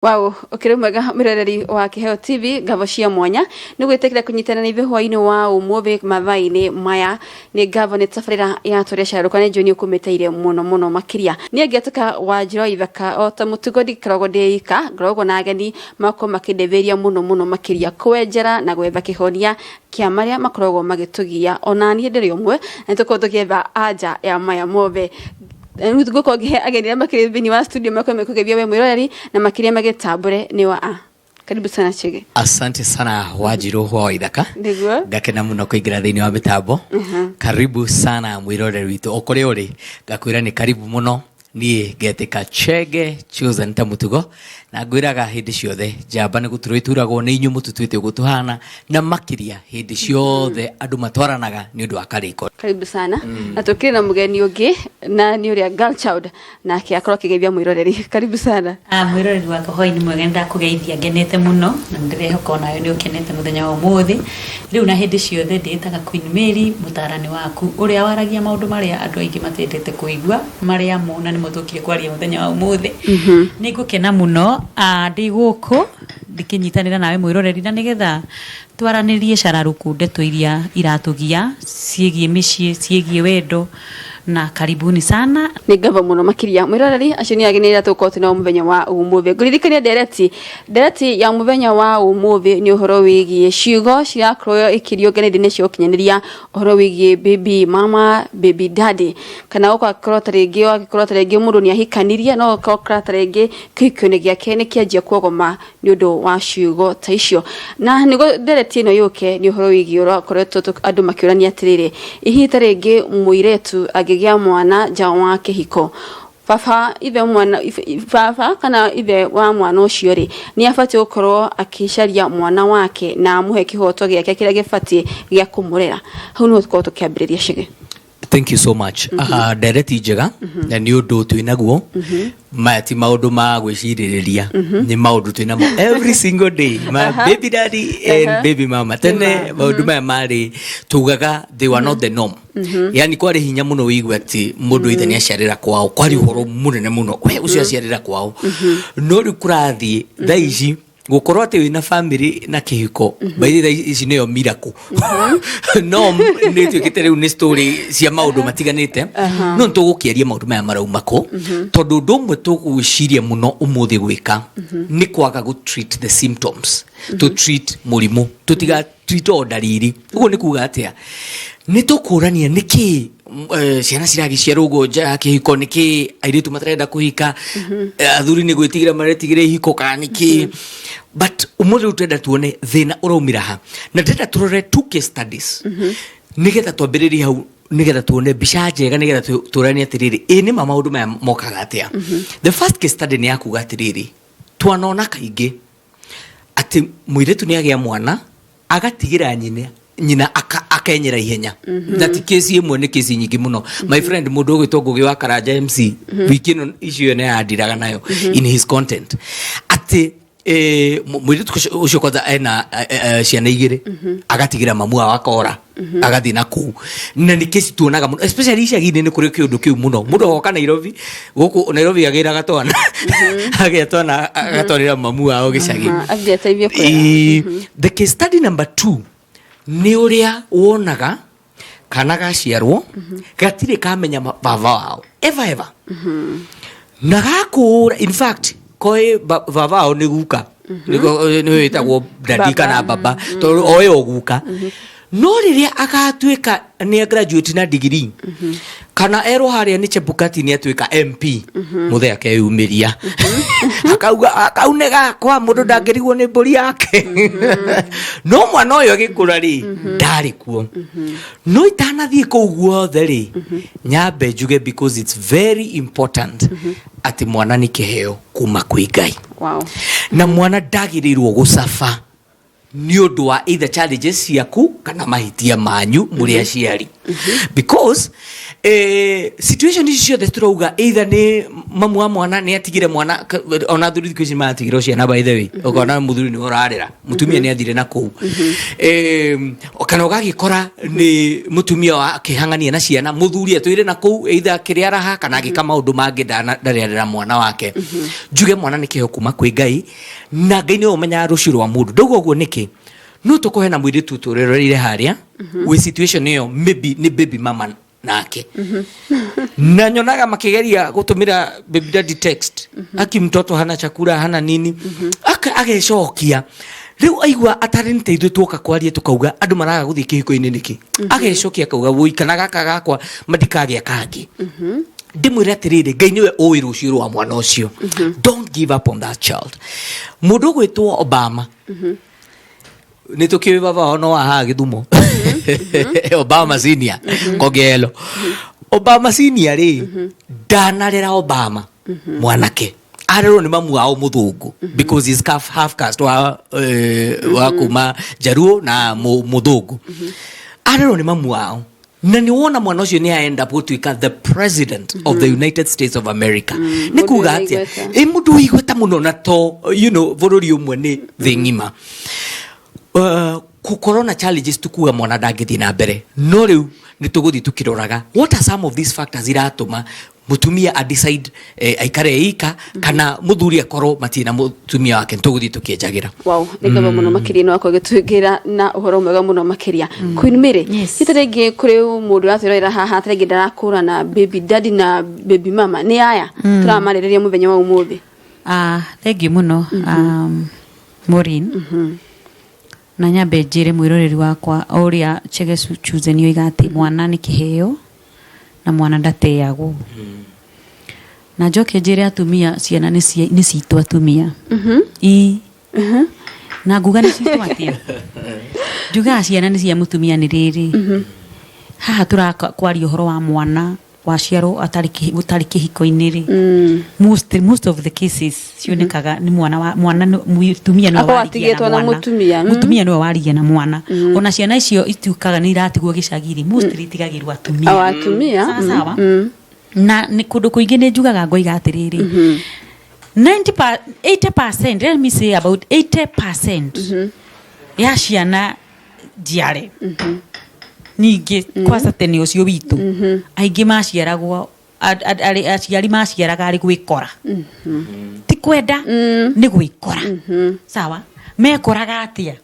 Wow, ũkĩrĩ mwega mwĩroreri wa Kĩheo TV, ngavo cia mwanya nĩ gwĩtĩkĩra kũnyitana na ithuĩ hwaĩ-inĩ wa ũmũthĩ mathaa-inĩ maya. Nĩ ngavo nĩ tabarĩra ya tũrĩa carũka nĩ njũĩ nĩ ũkũmĩteire mũno mũno makĩria. Niĩ ngĩtuĩka wa njĩra ithaka o ta mũtugo ndikoragwo ndĩ ika, ngoragwo na ageni makorwo makĩndeithĩrĩria mũno mũno makĩria kwenjera na gwetha kĩhonia kĩa marĩa makoragwo magĩtũgia. Ona niĩ ndĩrĩ ũmwe na nĩ tũkoragwo tũgĩetha anja ya maya mothe. Rĩu ngũkorwo ngĩhe ageni arĩa makĩrĩ thĩinĩ wa studio makorwo mekũgeithia we mwĩroreri na makĩria magĩtambũre nĩ wa a. Karibu sana Chege. Asante sana Wanjiru wa Waithaka. Nĩguo. Ngakena mũno kũingĩra thĩinĩ wa mĩtambo. Karibu sana mwĩroreri witũ o kũrĩa ũrĩ, ngakwĩra nĩ karibu mũno. Niĩ ngetĩka Chege Chosen ta mũtugo, na ngwĩraga hĩndĩ ciothe njamba nĩ gũturwo ituragwo nĩ inyuĩ mũtũtuĩte ũguo tũhana, na makĩria hĩndĩ ciothe andũ matwaranaga nĩ ũndũ wa karĩko. Karibu sana. Na tũkĩrĩ na mũgeni ũngĩ na nĩ ũrĩa girl child, nake akorwo akĩgeithia mwĩroreri. Karibu sana. Ah, mwĩroreri wakwa hwainĩ mwega, nĩ ndakũgeithia ngenete mũno na nĩ ndĩrehoka onawe nĩ ũkenete mũthenya wa ũmũthĩ. Rĩu na hĩndĩ ciothe ndĩĩtaga Queen Mary, mũtaarani waku ũrĩa waragia maũndũ marĩa andũ aingĩ matendete kũigua, marĩa mo na nĩmo tũkire kwaria mũthenya wa ũmũthĩ. Nĩ ngũkena mũno ndĩ gũkũ ndĩkĩnyitanĩra nawe mwĩroreri na nĩgetha twaranĩrie cararũkũ ndeto iria iratũgia ciĩgiĩ mĩciĩ, ciĩgiĩ wendo, na karibuni sana. Nĩ ngatho mũno makĩria mwĩroreri, acio nĩ ageni arĩa tũgũkorwo twĩ nao mũthenya wa ũmũthĩ. Ngũririkania ndereti, ndereti ya mũthenya wa ũmũthĩ nĩ ũhoro wĩgiĩ ciugo cirakorwo ikĩriũngania nenda-inĩ cia ũkinyanĩria, ũhoro wĩgiĩ baby mama, baby daddy, kana ũgakorwo ta rĩngĩ wagĩkorwo ta rĩngĩ mũndũ nĩ ahikanirie no ũgakora ta rĩngĩ kĩhiko-inĩ gĩake nĩ kĩanjia kuogoma nĩ ũndũ wa ciugo ta icio. Na nĩguo ndereti ĩno yũke nĩ ũhoro wĩgiĩ ũrakoretwo andũ makĩũrania atĩrĩrĩ, hihi ta rĩngĩ mũirĩtu angĩgĩa mwana nja wa kĩhiko, baba ithe mwana baba kana ithe wa mwana ũcio rĩ, nĩ abatiĩ gũkorwo akĩcaria mwana wake na amũhe kĩhoto gĩake kĩrĩa gĩbatiĩ gĩa kũmũrera? Hau nĩho tũkorwo tũkĩambĩrĩria Chege. Thank you so much. Ndereti njega na nĩ ũndũ twĩ naguo. Maya ti maũndũ ma gwĩcirĩrĩria, nĩ maũndũ twĩ namo every single day, ma baby daddy and baby mama. Tene maũndũ maya marĩ tugaga they were not the norm. Yani kwarĩ hinya mũno wĩigue atĩ mũndũ ithe nĩ aciarĩra kwao, kwarĩ ũhoro mũnene mũno we ũcio aciarĩra kwao. No rĩu kũrathiĩ thaa ici gũkorwo atĩ wĩna family na kĩhiko by the way ici nĩyo miracle no nĩ ĩtuĩkĩte rĩu nĩ story cia maũndũ matiganĩte. No nĩ tũgũkĩaria maũndũ maya marauma kũ, tondũ ũndũ ũmwe tũgwĩciria mũno ũmũthĩ gwĩka nĩ kwaga gũ treat the symptoms, to treat mũrimũ, tũtiga treat o ndariri. Ũguo nĩ kuga atĩa? Nĩ tũkũrania nĩkĩ ciana ciragĩciarwo ũguo nja ya kĩhiko, nĩkĩ airĩtu matarenda kũhika, athuri nĩ gwĩtigĩra maretigĩra ihiko kana nĩkĩ. But ũmũthĩ rĩu twenda tuone thĩna ũraumĩra ha, na ndĩrenda tũrore two case studies nĩgetha twambĩrĩrie hau, nĩgetha tuone mbica njega, nĩgetha tũranie atĩrĩrĩ, ĩ nĩma maũndũ maya mokaga atĩa. The first case study nĩ ya kuga atĩrĩrĩ, twanona kaingĩ atĩ mũirĩtu nĩ agĩa mwana agatigĩra nyina akenyera ihenya, na ti kesi ĩmwe, nĩ kesi nyingĩ mũno. My friend, mũndũ ũgwĩtwo Ngũgĩ wa Karanja MC, wiki ĩno icio ĩno yandiraga nayo in his content atĩ mũirĩtu ũcio kwanza ena ciana igĩrĩ, agatigĩra mamu wao, akora agathiĩ na kũu. Na nĩ kesi tuonaga mũno, especially icagi-inĩ nĩ kũrĩ kĩũndũ kĩu mũno. Mũndũ agoka Nairobi, gũkũ Nairobi agĩraga twana, agĩa twana agatwarĩra mamu wao gĩcagi. Athiĩ ateithie kũrera. The case study number 2 nĩ ũrĩa wonaga kana gaciarwo gatirĩ kamenya baba wao ever ever, na gakũra in fact koĩ baba wao nĩ guka, nĩ wĩtagwo daddy kana baba, tondũ oĩ o guka. No rĩrĩa agatuĩka nĩ graduate na degree kana erwo harĩa nĩ Chebukati nĩ atuĩka MP, mũthee akeyumĩria akauga akau nĩ gakwa, mũndũ ndangĩrigwo nĩ mbũri yake. No mwana ũyũ agĩkũra rĩ, ndarĩ kuo. No itanathiĩ kũu guothe rĩ, nyambe njuge, because it's very important, atĩ mwana nĩ kĩheo kuma kwĩ Ngai. Na mwana ndagĩrĩirwo gũcaba nĩ ũndũ wa either challenges ciaku kana mahĩtia manyu mũrĩ aciari. Because situation ici ciothe tũrauga, either nĩ mamu wa mwana nĩ atigire mwana, ona athuri thikũ ici maratigirwo ciana, by the way, ũkona mũthuri nĩwe ũrarĩra, mũtumia nĩ athire na kũu, kana ũgagĩkora nĩ mũtumia akĩhang'ania na ciana, mũthuri atwĩre na kũu, either akĩrĩa raha kana agĩka maũndũ mangĩ, ndarĩ arera mwana wake. Njuge mwana nĩ kĩheo kuma kwĩ Ngai, na Ngai nĩwe ũmenyaga rũciũ rwa mũndũ. Ndauga ũguo nĩkĩ? No tũkũhe na mũirĩtu tũrereire harĩa wĩ situation ĩyo, maybe nĩ baby mama nake, na nyonaga makigeria gutumira baby daddy text, aki mtoto hana chakula, hana nini. Agecokia riu aigua atarĩ nĩ ta ithuĩ tuoka kwaria tukauga andũ maraga gũthiĩ kĩhiko-inĩ nĩkĩ. Agecokia akauga, woi, kana gaka gakwa matikagĩa kangĩ. Ndĩmwĩre atĩrĩrĩ, Ngai nĩwe ũĩ rũciũ rwa mwana ũcio. Don't give up on that child. Mũndũ ũgwĩtwo Obama, nĩ tũkĩũĩ baba wao no wa haha Gĩthumo, Obama Senior, Kogelo Obama Senior rĩ, ndanarera Obama mwanake, arerwo nĩ mamu wao mũthũngũ, because he's half caste wa kuma Jaruo na mũthũngũ. Arerwo nĩ mamu wao, na nĩ wona mwana ũcio nĩ aenda gũtuĩka the president of the United States of America. Nĩ Mũndũ kuga wĩna atĩa? igweta. Ĩ mũndũ wĩ igweta mũno, na to bũrũri ũmwe, nĩ thĩ ng'ima. Gũkorwo na challenges tukuga mwana ndangĩthiĩ na mbere, no rĩu nĩ tũgũthiĩ tũkĩroraga what are some of these factors iratũma mũtumia a decide aikare ika, kana mũthuri akorwo matirĩ na mũtumia wake. Nĩ tũgũthiĩ tũkĩenjagĩra. Wow, nĩ ngatho mũno makĩria, nĩ wakorwo gĩtwĩkĩra na ũhoro mwega mũno makĩria. Queen Mary, hita rĩngĩ kũrĩ mũndũ ũratwĩrorera haha, ta rĩngĩ ndarakũra na baby daddy na baby mama, nĩ aya tũramarĩrĩria mũthenya wa ũmũthĩ. Ah, thank you mũno, Maureen. Na nyambe njĩre mwĩroreri wakwa o ũrĩa Chege Chosen oiga atĩ mwana nĩ kĩheo na mwana ndateagwo. Na njoke njĩre atumia, ciana nĩ citũ atumia. Ii. Na nguga nĩ citũ atĩa? Njugaga ciana nĩ cia mũtumia nĩ rĩrĩ. Haha tũrakwaria ũhoro wa mwana waciarwo atarĩ ũtarĩ kĩhiko-inĩ rĩ, most of the cases cionekaga nĩ mwana wa mwana mũtumia nĩwe Akorwo warigia atigĩtwo na mwana. Mũtumia. Mũtumia nĩwe warigia na mwana. Ona ciana icio ituĩkaga nĩ iratigwo gĩcagi rĩ, mostly itigagĩrwo atumia. O atumia. Sawa sawa. Na nĩ kũndũ kũingĩ nĩ njugaga ngoiga atĩrĩrĩ, 90 80%, let me say about 80% ya ciana njiare ningĩ kwanza tene ũcio witũ aingĩ maciaragwo aciari maciaraga arĩ gwĩkora, ti kwenda, nĩ gwĩkora. Sawa, mekoraga atĩa?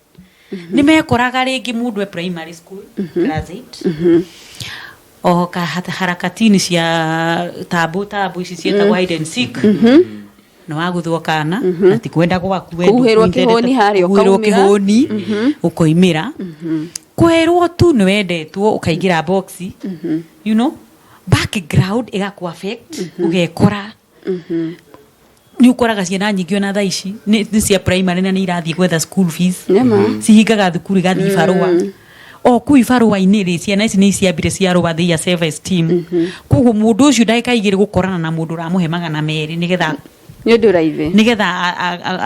Nĩ mekoraga rĩngĩ mũndũ e primary school, class 8, o harakati-inĩ cia tambu tambu ici ciĩtagwo hide and seek, nĩ waguthwo kana na ti kwenda gwaku we. Kũhuhĩrwo kĩhũni harĩa kũhuhĩrwo ũkaumĩra. Kĩhũni ũkoimĩra, kwĩrwo tu nĩ wendetwo, ũkaingĩra box, background ĩgakũ affect, ũgekora nĩ ũkoraga ciana nyingĩ ona thaa ici nĩ cia primary na nĩ irathiĩ gwetha school fees. Nĩma. Cihingaga thukuru, igathiĩ barũa o kũu ibarũa-inĩ rĩ, ciana ici nĩ ciambire ciarũa their self esteem. Koguo mũndũ ũcio ndagĩka 2 gũkorana na mũndũ ũramũhe 200 nĩgetha Nĩ ũndũ raithi. Nĩgetha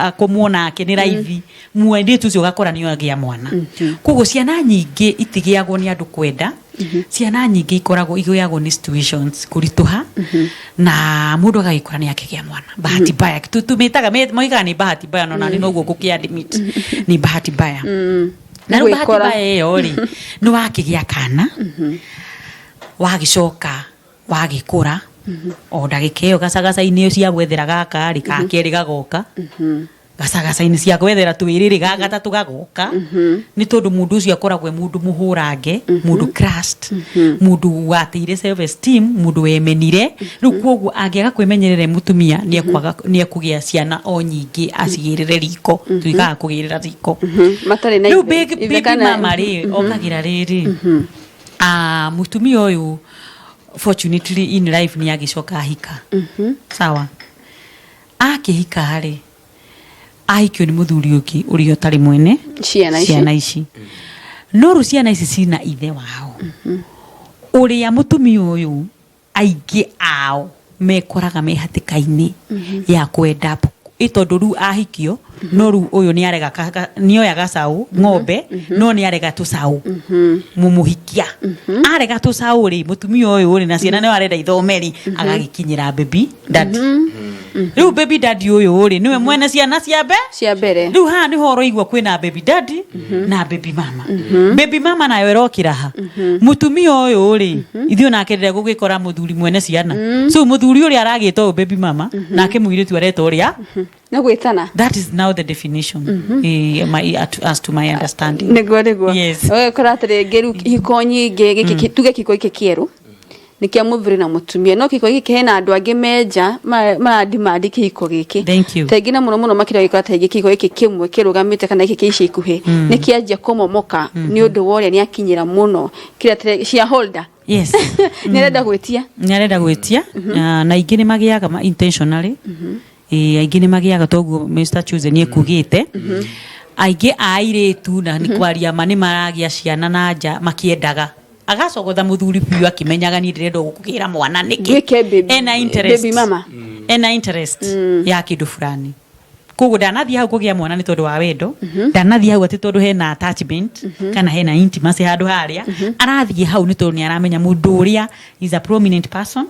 akomwo nake nĩ raithi. Mũirĩtu ũcio ũgakora nĩ agĩa mwana. Koguo ciana nyingĩ itigĩagwo nĩ andũ kwenda, ciana nyingĩ ikoragwo igĩagwo nĩ situations kũritũha, na mũndũ agagĩkora nĩ akĩgĩa mwana bahati mbaya. Tumĩtaga moigaga nĩ bahati mbaya, no nani noguo ngũkĩ admit nĩ bahati mbaya. Na rĩu bahati Gwĩkora. mbaya ĩyo rĩ, nĩ wakĩgĩa kana, wagĩcoka wagĩkũra o ndagĩka ĩyo gacagaca-inĩ cia gwethera gaka rĩ, ka kerĩ gagoka, gacagaca-inĩ cia gwethera twĩrĩ rĩ, ga gatatũ gagoka, nĩ tondũ mũndũ ũcio akoragwo e mũndũ mũhũrange, mũndũ crushed, mũndũ wateire self esteem, mũndũ wemenire. Rĩu koguo angĩaga kwĩmenyerera e mũtumia, nĩ ekũgĩa ciana o nyingĩ acigĩrĩre riko, tuĩkaga kũgĩrĩra riko. Matarĩ na Rĩu ithe. Baby Ithe baby mama rĩ, okagĩra rĩrĩ, mũtumia ũyũ fortunately in life nĩ agĩcoka ahika. Sawa, akĩhika rĩ, ahikio nĩ mũthuri ũngĩ ũrĩa ũtarĩ mwene ciana ici. Ciana ici, no rĩu ciana ici cina ithe wao ũrĩa mũtumia ũyũ, aingĩ ao mekoraga me hatĩka-inĩ ya kwenda ĩ tondũ rĩu ahikio. No rĩu ũyũ nĩ arega nĩoya gacaũ ng'ombe, no nĩ arega tũcaũ. Mũmũhikia arega tũcaũ rĩ, mũtumia ũyũ rĩ, na ciana nĩo arenda ithome rĩ, agagĩkinyĩra baby daddy. Rĩu baby daddy ũyũ rĩ, nĩwe mwene ciana cia mbe Cia mbere. Rĩu haha nĩho ũroigua kwĩna baby daddy na baby mama. Baby mama nayo ĩrokĩra ha mũtumia ũyũ rĩ, ithuĩ onake rĩrĩa gũgĩkora mũthuri mwene ciana. So mũthuri ũrĩa aragĩta ũyũ baby mama, nake mũirĩtu areta ũrĩa. Nĩ gwĩtana. That is now the definition, as to my understanding. Nĩguo. Yes. Ũgakora atĩ rĩngĩ rĩu ihiko nyingĩ gĩkĩ, tuge kĩhiko gĩkĩ kĩerũ nĩ kĩa mũthuri na mũtumia, no kĩhiko gĩkĩ hena andũ angĩ menja maradimandi kĩhiko gĩkĩ. Thank you. Taingĩ na mũno mũno makĩria ũgĩkora taingĩ kĩhiko gĩkĩ kĩmwe kĩrũgamĩte kana gĩkĩ kĩ ica ikuhĩ nĩ kĩanjia kũmomoka nĩ ũndũ wa ũrĩa nĩ akinyĩra mũno kĩrĩa shareholder nĩ arenda gwĩtia. Nĩ arenda gwĩtia, na aingĩ nĩ magĩaga intentionally. Ĩĩ, aingĩ nĩ magĩaga toguo Mr. Chosen ekugĩte. Aingĩ a airĩtu, na nĩ kwaria ma, nĩ maragĩa ciana na nja makĩendaga, agacogotha mũthuri biũ akĩmenyaga niĩ ndĩrenda gũkũgĩra mwana nĩkĩ. Nduĩke baby- Ena interest. Baby mama. Ena interest ya kĩndũ fulani, koguo ndanathiĩ hau kũgĩa mwana nĩ tondũ wa wendo, ndanathiĩ hau atĩ tondũ hena attachment kana hena intimacy handũ harĩa. Arathiĩ hau nĩ tondũ nĩ aramenya mũndũ ũrĩa is a prominent person,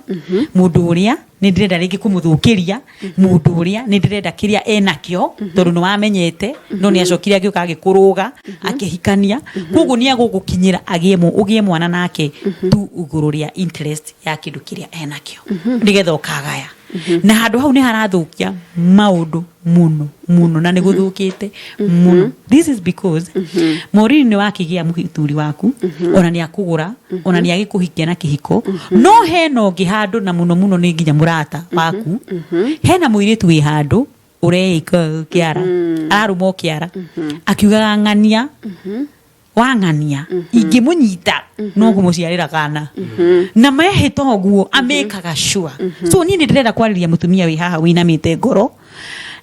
mũndũ ũrĩa nĩ ndĩrenda rĩngĩ kũmũthũkĩria, mũndũ ũrĩa nĩ ndĩrenda kĩrĩa enakĩo, tondũ nĩ wamenyete no nĩ acokire agĩũka agĩkũrũga akĩhikania. Koguo nĩ agũgũkinyĩra agĩe ũgĩe mwana nake tu igũrũ rĩa interest ya kĩndũ kĩrĩa enakĩo, nĩgetha ũkagaya. Na handũ hau nĩ harathũkia maũndũ mũno mũno, na nĩ gũthũkĩte mũno. This is because Maureen nĩ wakĩgĩa mũthuri waku, ona nĩ akũgũra, ona nĩ agĩkũhikia na kĩhiko, no hena ũngĩ handũ, na mũno mũno nĩ nginya mũrata waku, hena mũirĩtu wĩ handũ ũreĩka kĩara, ararũma o kĩara akiugaga ng'ania wang'ania ingĩmũnyita no kũmũciarĩra kana, na mehĩta ũguo amĩkaga sure. So niĩ nĩ ndĩrenda kwarĩria mũtumia wĩ haha wĩinamĩte ngoro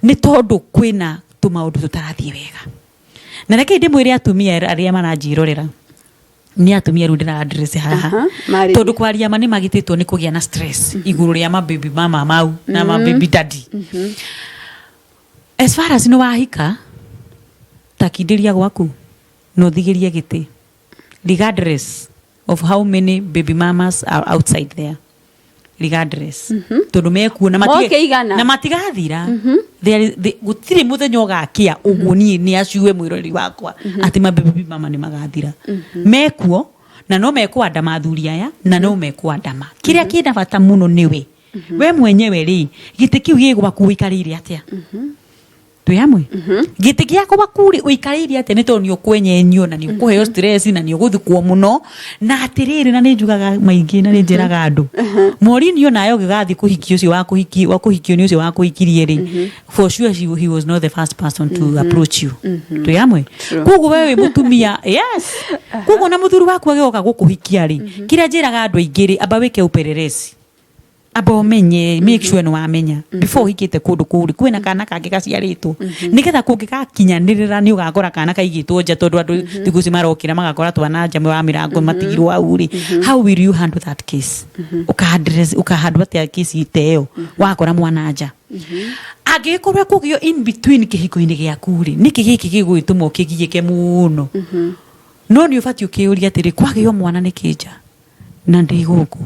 nĩ tondũ kwĩna tũmaũndũ tũtarathiĩ wega. Na reke ndĩmwĩre, atumia arĩa maranjĩrorera, nĩ atumia rĩu ndĩra address haha, Aha, marĩrie. Tondũ kwaria ma nĩ magitĩtwo nĩ kũgĩa na stress igũrũ rĩa mababy mama mau na mababy daddy. As far as nĩ wahika, takindĩria gwaku na ũthigĩrie gĩtĩ, regardless of how many baby mamas are outside there, regardless, tondũ mekuo na Moke igana. Na matigathira. Gũtirĩ mũthenya ũgakĩa ũguo. Niĩ nĩ aciue mwĩroreri wakwa atĩ mababy mama nĩ magathira. Mekuo na no mekwandama athuri aya, na no mekwandama. Kĩrĩa kĩna bata mũno nĩwe we mwenyewe rĩ, gĩtĩ kĩu gĩ gwaku ũikarĩire atĩa? Twĩ hamwe? Gĩtĩ gĩaku gwaku rĩ, ũikarĩire atĩa? Nĩ tondũ nĩ ũkwenyenyio na nĩ ũkũheo stress na nĩ ũgũthukwo mũno. Na atĩrĩrĩ, na nĩ njugaga maingĩ na nĩ njĩraga andũ, Maureen, nawe ũgĩgathiĩ kũhikia ũcio wa kũhiki wa kũhikio nĩ ũcio wa kũhikirie rĩ, for sure he was not the first person to approach you. Twĩ hamwe? True. Koguo we wĩ mũtumia, yes, koguo na mũthuri waku agĩgoka gũkũhikia rĩ, kĩrĩa njĩraga andũ aingĩ rĩ, amba wĩke upelelezi, amba ũmenye, make sure nĩ wamenya before ũhikĩte kũndũ kũu rĩ, kwĩna kana kangĩ gaciarĩtwo, nĩgetha kũngĩgakinyanĩrĩra nĩ ũgakora kana kaigĩtwo nja, tondũ andũ thikũ ici marokĩra magakora twana nja wa mĩrango matigirwo hau rĩ. How will you handle that case? Ũka-address, ũkahandle atĩa kesi ta ĩyo wakora mwana nja? Angĩgĩkorwo ekũgio in between kĩhiko-inĩ gĩaku rĩ, nĩkĩ gĩkĩ gĩgũgĩtũma ũkĩgiĩke mũno? No nĩ ũbatiĩ ũkĩũria atĩrĩ, kwagĩo mwana nĩ kĩnja na ndĩ gũkũ,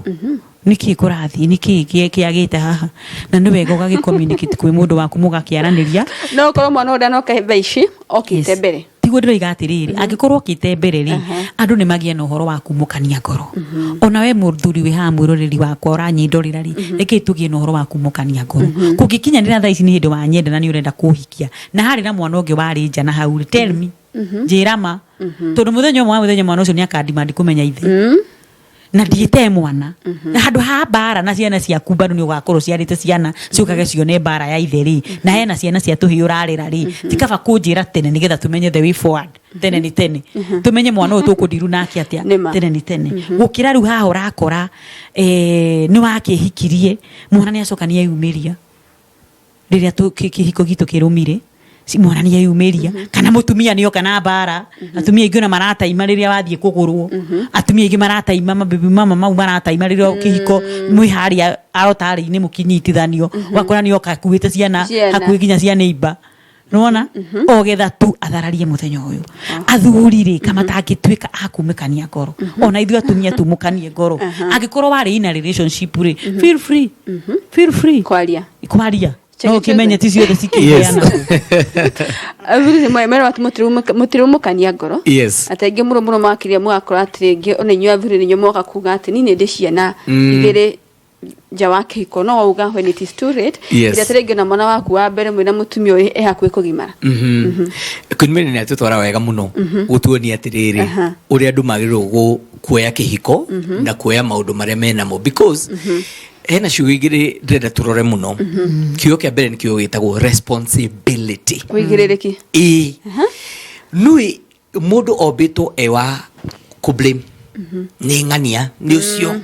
nĩkĩ kũrathiĩ? Nĩkĩ kĩagĩte haha? Na nĩ wega ũgagĩ communicate kwĩ mũndũ waku, mũgakĩaranĩria. No ũkorwo mwana ũyũ ndanoka thaa ici okĩte mbere. Tiguo ndĩroiga atĩrĩrĩ, angĩkorwo okĩte mbere rĩ, andũ nĩ magĩe na ũhoro wa kumũkania ngoro. Ona we mũthuri wĩ haha, mwĩroreri wakwa ũranyindorĩra rĩ, reke tũgĩe na ũhoro wa kumũkania ngoro. Kũngĩkinyanĩra thaa ici nĩ hĩndĩ wanyenda na nĩ ũrenda kũhikia, na harĩ na mwana ũngĩ warĩ nja na hau rĩ, tell me, njĩra ma, tondũ mũthenya ũmwe wa mũthenya mwana ũcio nĩ akandimandi kũmenya ithe na ndiĩte mwana. Na handũ ha mbara na ciana ciaku bado nĩ ũgakorwo ciarĩte ciana ciũkage cione mbara ya ithe rĩ, na hena ciana cia tũhĩĩ ũrarera rĩ, ti kaba kũnjĩra tene nĩgetha tũmenye the way forward tene nĩ tene, tũmenye mwana ũyũ tũkũndiru nake atĩa Nĩma. tene nĩ tene, gũkĩra rĩu haha ũrakora nĩ wakĩhikirie, mwana nĩ acoka nĩ eyumĩria rĩrĩa kĩhiko gitũ kĩrũmire, mwana nĩ eyumĩria kana mũtumia nĩ oka na mbara. Atumia aingĩ ona marataima rĩrĩa wathiĩ kũgũrwo, atumia aingĩ marataima, mabibi mama mau marataima rĩrĩa kĩhiko mwĩ harĩa arotarĩ-inĩ mũkĩnyitithanio, ũgakora nĩ oka akuĩte ciana Ciana. hakuhĩ nginya cia neighbor. Nĩwona ogetha tu athararie mũthenya ũyũ. Athuri rĩ, kama matangĩtuĩka a kumĩkania ngoro, ona ithuĩ atumia tumũkanie ngoro. Angĩkorwo warĩ in a relationship rĩ, feel free, feel free Kwaria. Kwaria. Chege. No ũkĩmenye ti ciothe cikĩheana. Athuri nĩ mera atĩ mũtirumũkania ngoro. Atĩ aingĩ mũno mũno makĩria mũgakora atĩ rĩngĩ ona inyuĩ athuri nĩ inyuĩ moka kuga atĩ niĩ nĩ ndĩ ciana 2 nja wa kĩhiko, no wauga when it is too late. Ĩrĩa ta rĩngĩ ona mwana waku wa mbere mwĩna mũtumia ũyũ e hakuhĩ kũgimara. Queen Mary nĩ atũtwara wega mũno gũtuonia atĩrĩrĩ, ũrĩa andũ magĩrĩirwo kuoya kĩhiko na kuoya maũndũ marĩa menamo, because hena ciugo igĩrĩ ndĩrenda tũrore mũno. Kiugo kĩa mbere nĩ kiugo gĩtagwo responsibility. Wĩigĩrĩrĩki. Ĩĩ, nui mũndũ ombĩtwo e wa kũ blame nĩ ng'ania nĩ ũcio.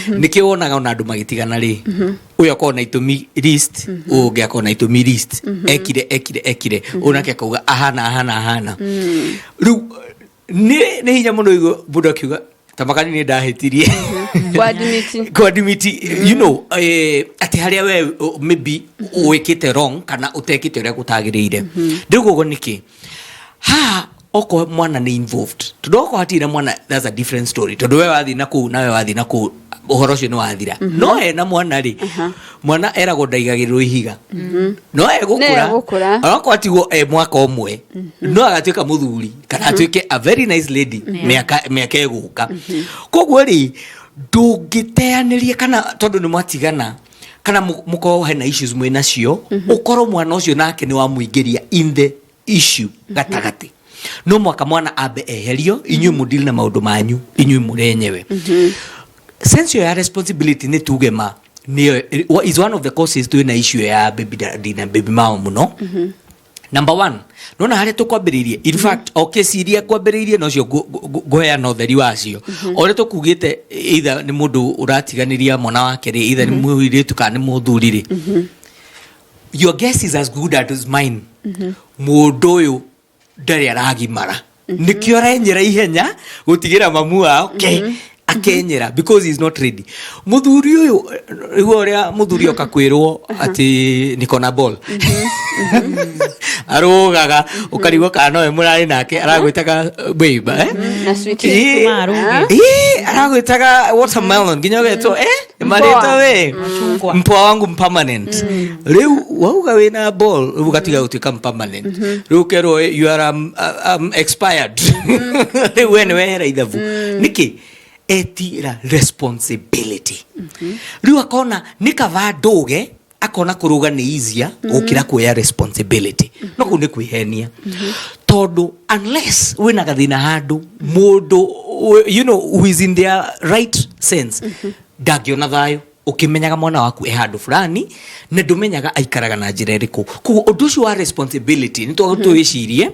Nĩkĩo wonaga ona andũ magĩtigana rĩ, ũyũ akorwo na itũmi list, ũyũ ũngĩ akorwo na itũmi list, ekire, ekire, ekire, ũyũ nake akauga ahana, ahana, ahana. Rĩu nĩ hinya mũno igũ mũndũ akiuga tamakani nĩ ndahĩtirie. Kwadimiti. Kwadimiti, atĩ harĩa we maybe wĩkĩte wrong kana ũtekĩte ũrĩa gũtagĩrĩire. Rĩu koguo nĩkĩ haha okorwo mwana nĩ involved? Tondũ okorwo hatirĩ na mwana, that's a different story, tondũ we wathiĩ na kũu nawe wathiĩ na kũu, ũhoro ũcio nĩ wathira. No hena mwana rĩ, mwana eragwo ndaigagĩrĩrwo ihiga, no egũkũra. Egũkũra. Onakorwo atigwo e mwaka 1, no agatuĩka mũthuri kana atuĩke a very nice lady mĩaka ĩgũka. Koguo rĩ, ndũngĩteanĩria kana tondũ nĩ mwatigana kana mũkorwo hena issues mwĩ nacio, ũkorwo mwana ũcio nake nĩ wamũingĩria in the issue gatagatĩ. No mwaka mwana ambe eherio, inyuĩ mũdili na maũndũ manyu inyuĩ mũrĩ enyewe. Sense ĩyo ya responsibility, nĩ tuge ma nĩyo is one of the causes twĩna issue ya baby daddy na baby mama mũno. Number one, nona harĩa tũkwambĩrĩirie, in fact o kesi iria kwambĩrĩirie nocio ngũheana ũtheri wacio, o ũrĩa tũkugĩte, either nĩ mũndũ ũratiganĩria mwana wake rĩ, either nĩ mũirĩtu kana nĩ mũthuri rĩ, your guess is as good as mine. Mũndũ ũyũ ndarĩ aragimara, nĩkĩo arenyera ihenya gũtigĩra mamu wao ke akenyera, because he is not ready. Mũthuri ũyũ rĩu, ũrĩa mũthuri oka kwĩrwo atĩ niko na ball, arũgaga ũkarigwo kana nowe mũrarĩ nake aragwĩtaga babe, eh? Na sweetie. Ĩĩ. Marũge. Ĩĩ, aragwĩtaga watermelon nginya ũgetwo marĩtwa we. Machungwa. Mpwa wangu permanent. Rĩu wauga wĩna ball, rĩu ũgatiga gũtuĩka permanent, rĩu ũkerwo you are expired. Rĩu we nĩ wehera ithabu. Nĩkĩ etira responsibility? Rĩu akona nĩ kaba ndũge, akona kũrũga nĩ easier gũkĩra kuoya responsibility. No kũu nĩ kwĩhenia, tondũ unless wĩna gathĩna handũ, mũndũ who is in their right sense ndangĩona thayũ ũkĩmenyaga mwana waku e handũ fulani na ndũmenyaga aikaraga na njĩra ĩrĩkũ. Koguo ũndũ ũcio wa responsibility nĩ twagũ twĩcirie.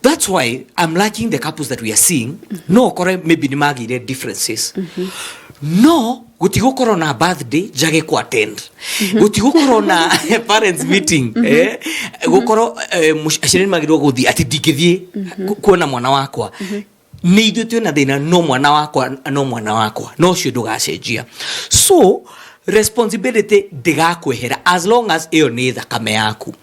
That's why I'm liking the couples that we are seeing. No ũkore maybe nĩ magĩire differences, no gũtigũkorwo na birthday njage ku attend, gũtigũkorwo na parents meeting, gũkorwo aciari nĩ magĩrĩirwo gũthiĩ atĩ ndingĩthiĩ kuona mwana wakwa. Nĩ ithuĩ twĩna thĩna, no mwana wakwa, no mwana wakwa, no ũcio ndũgacenjia. So responsibility ndĩgakwehera as long as ĩyo nĩ thakame yaku.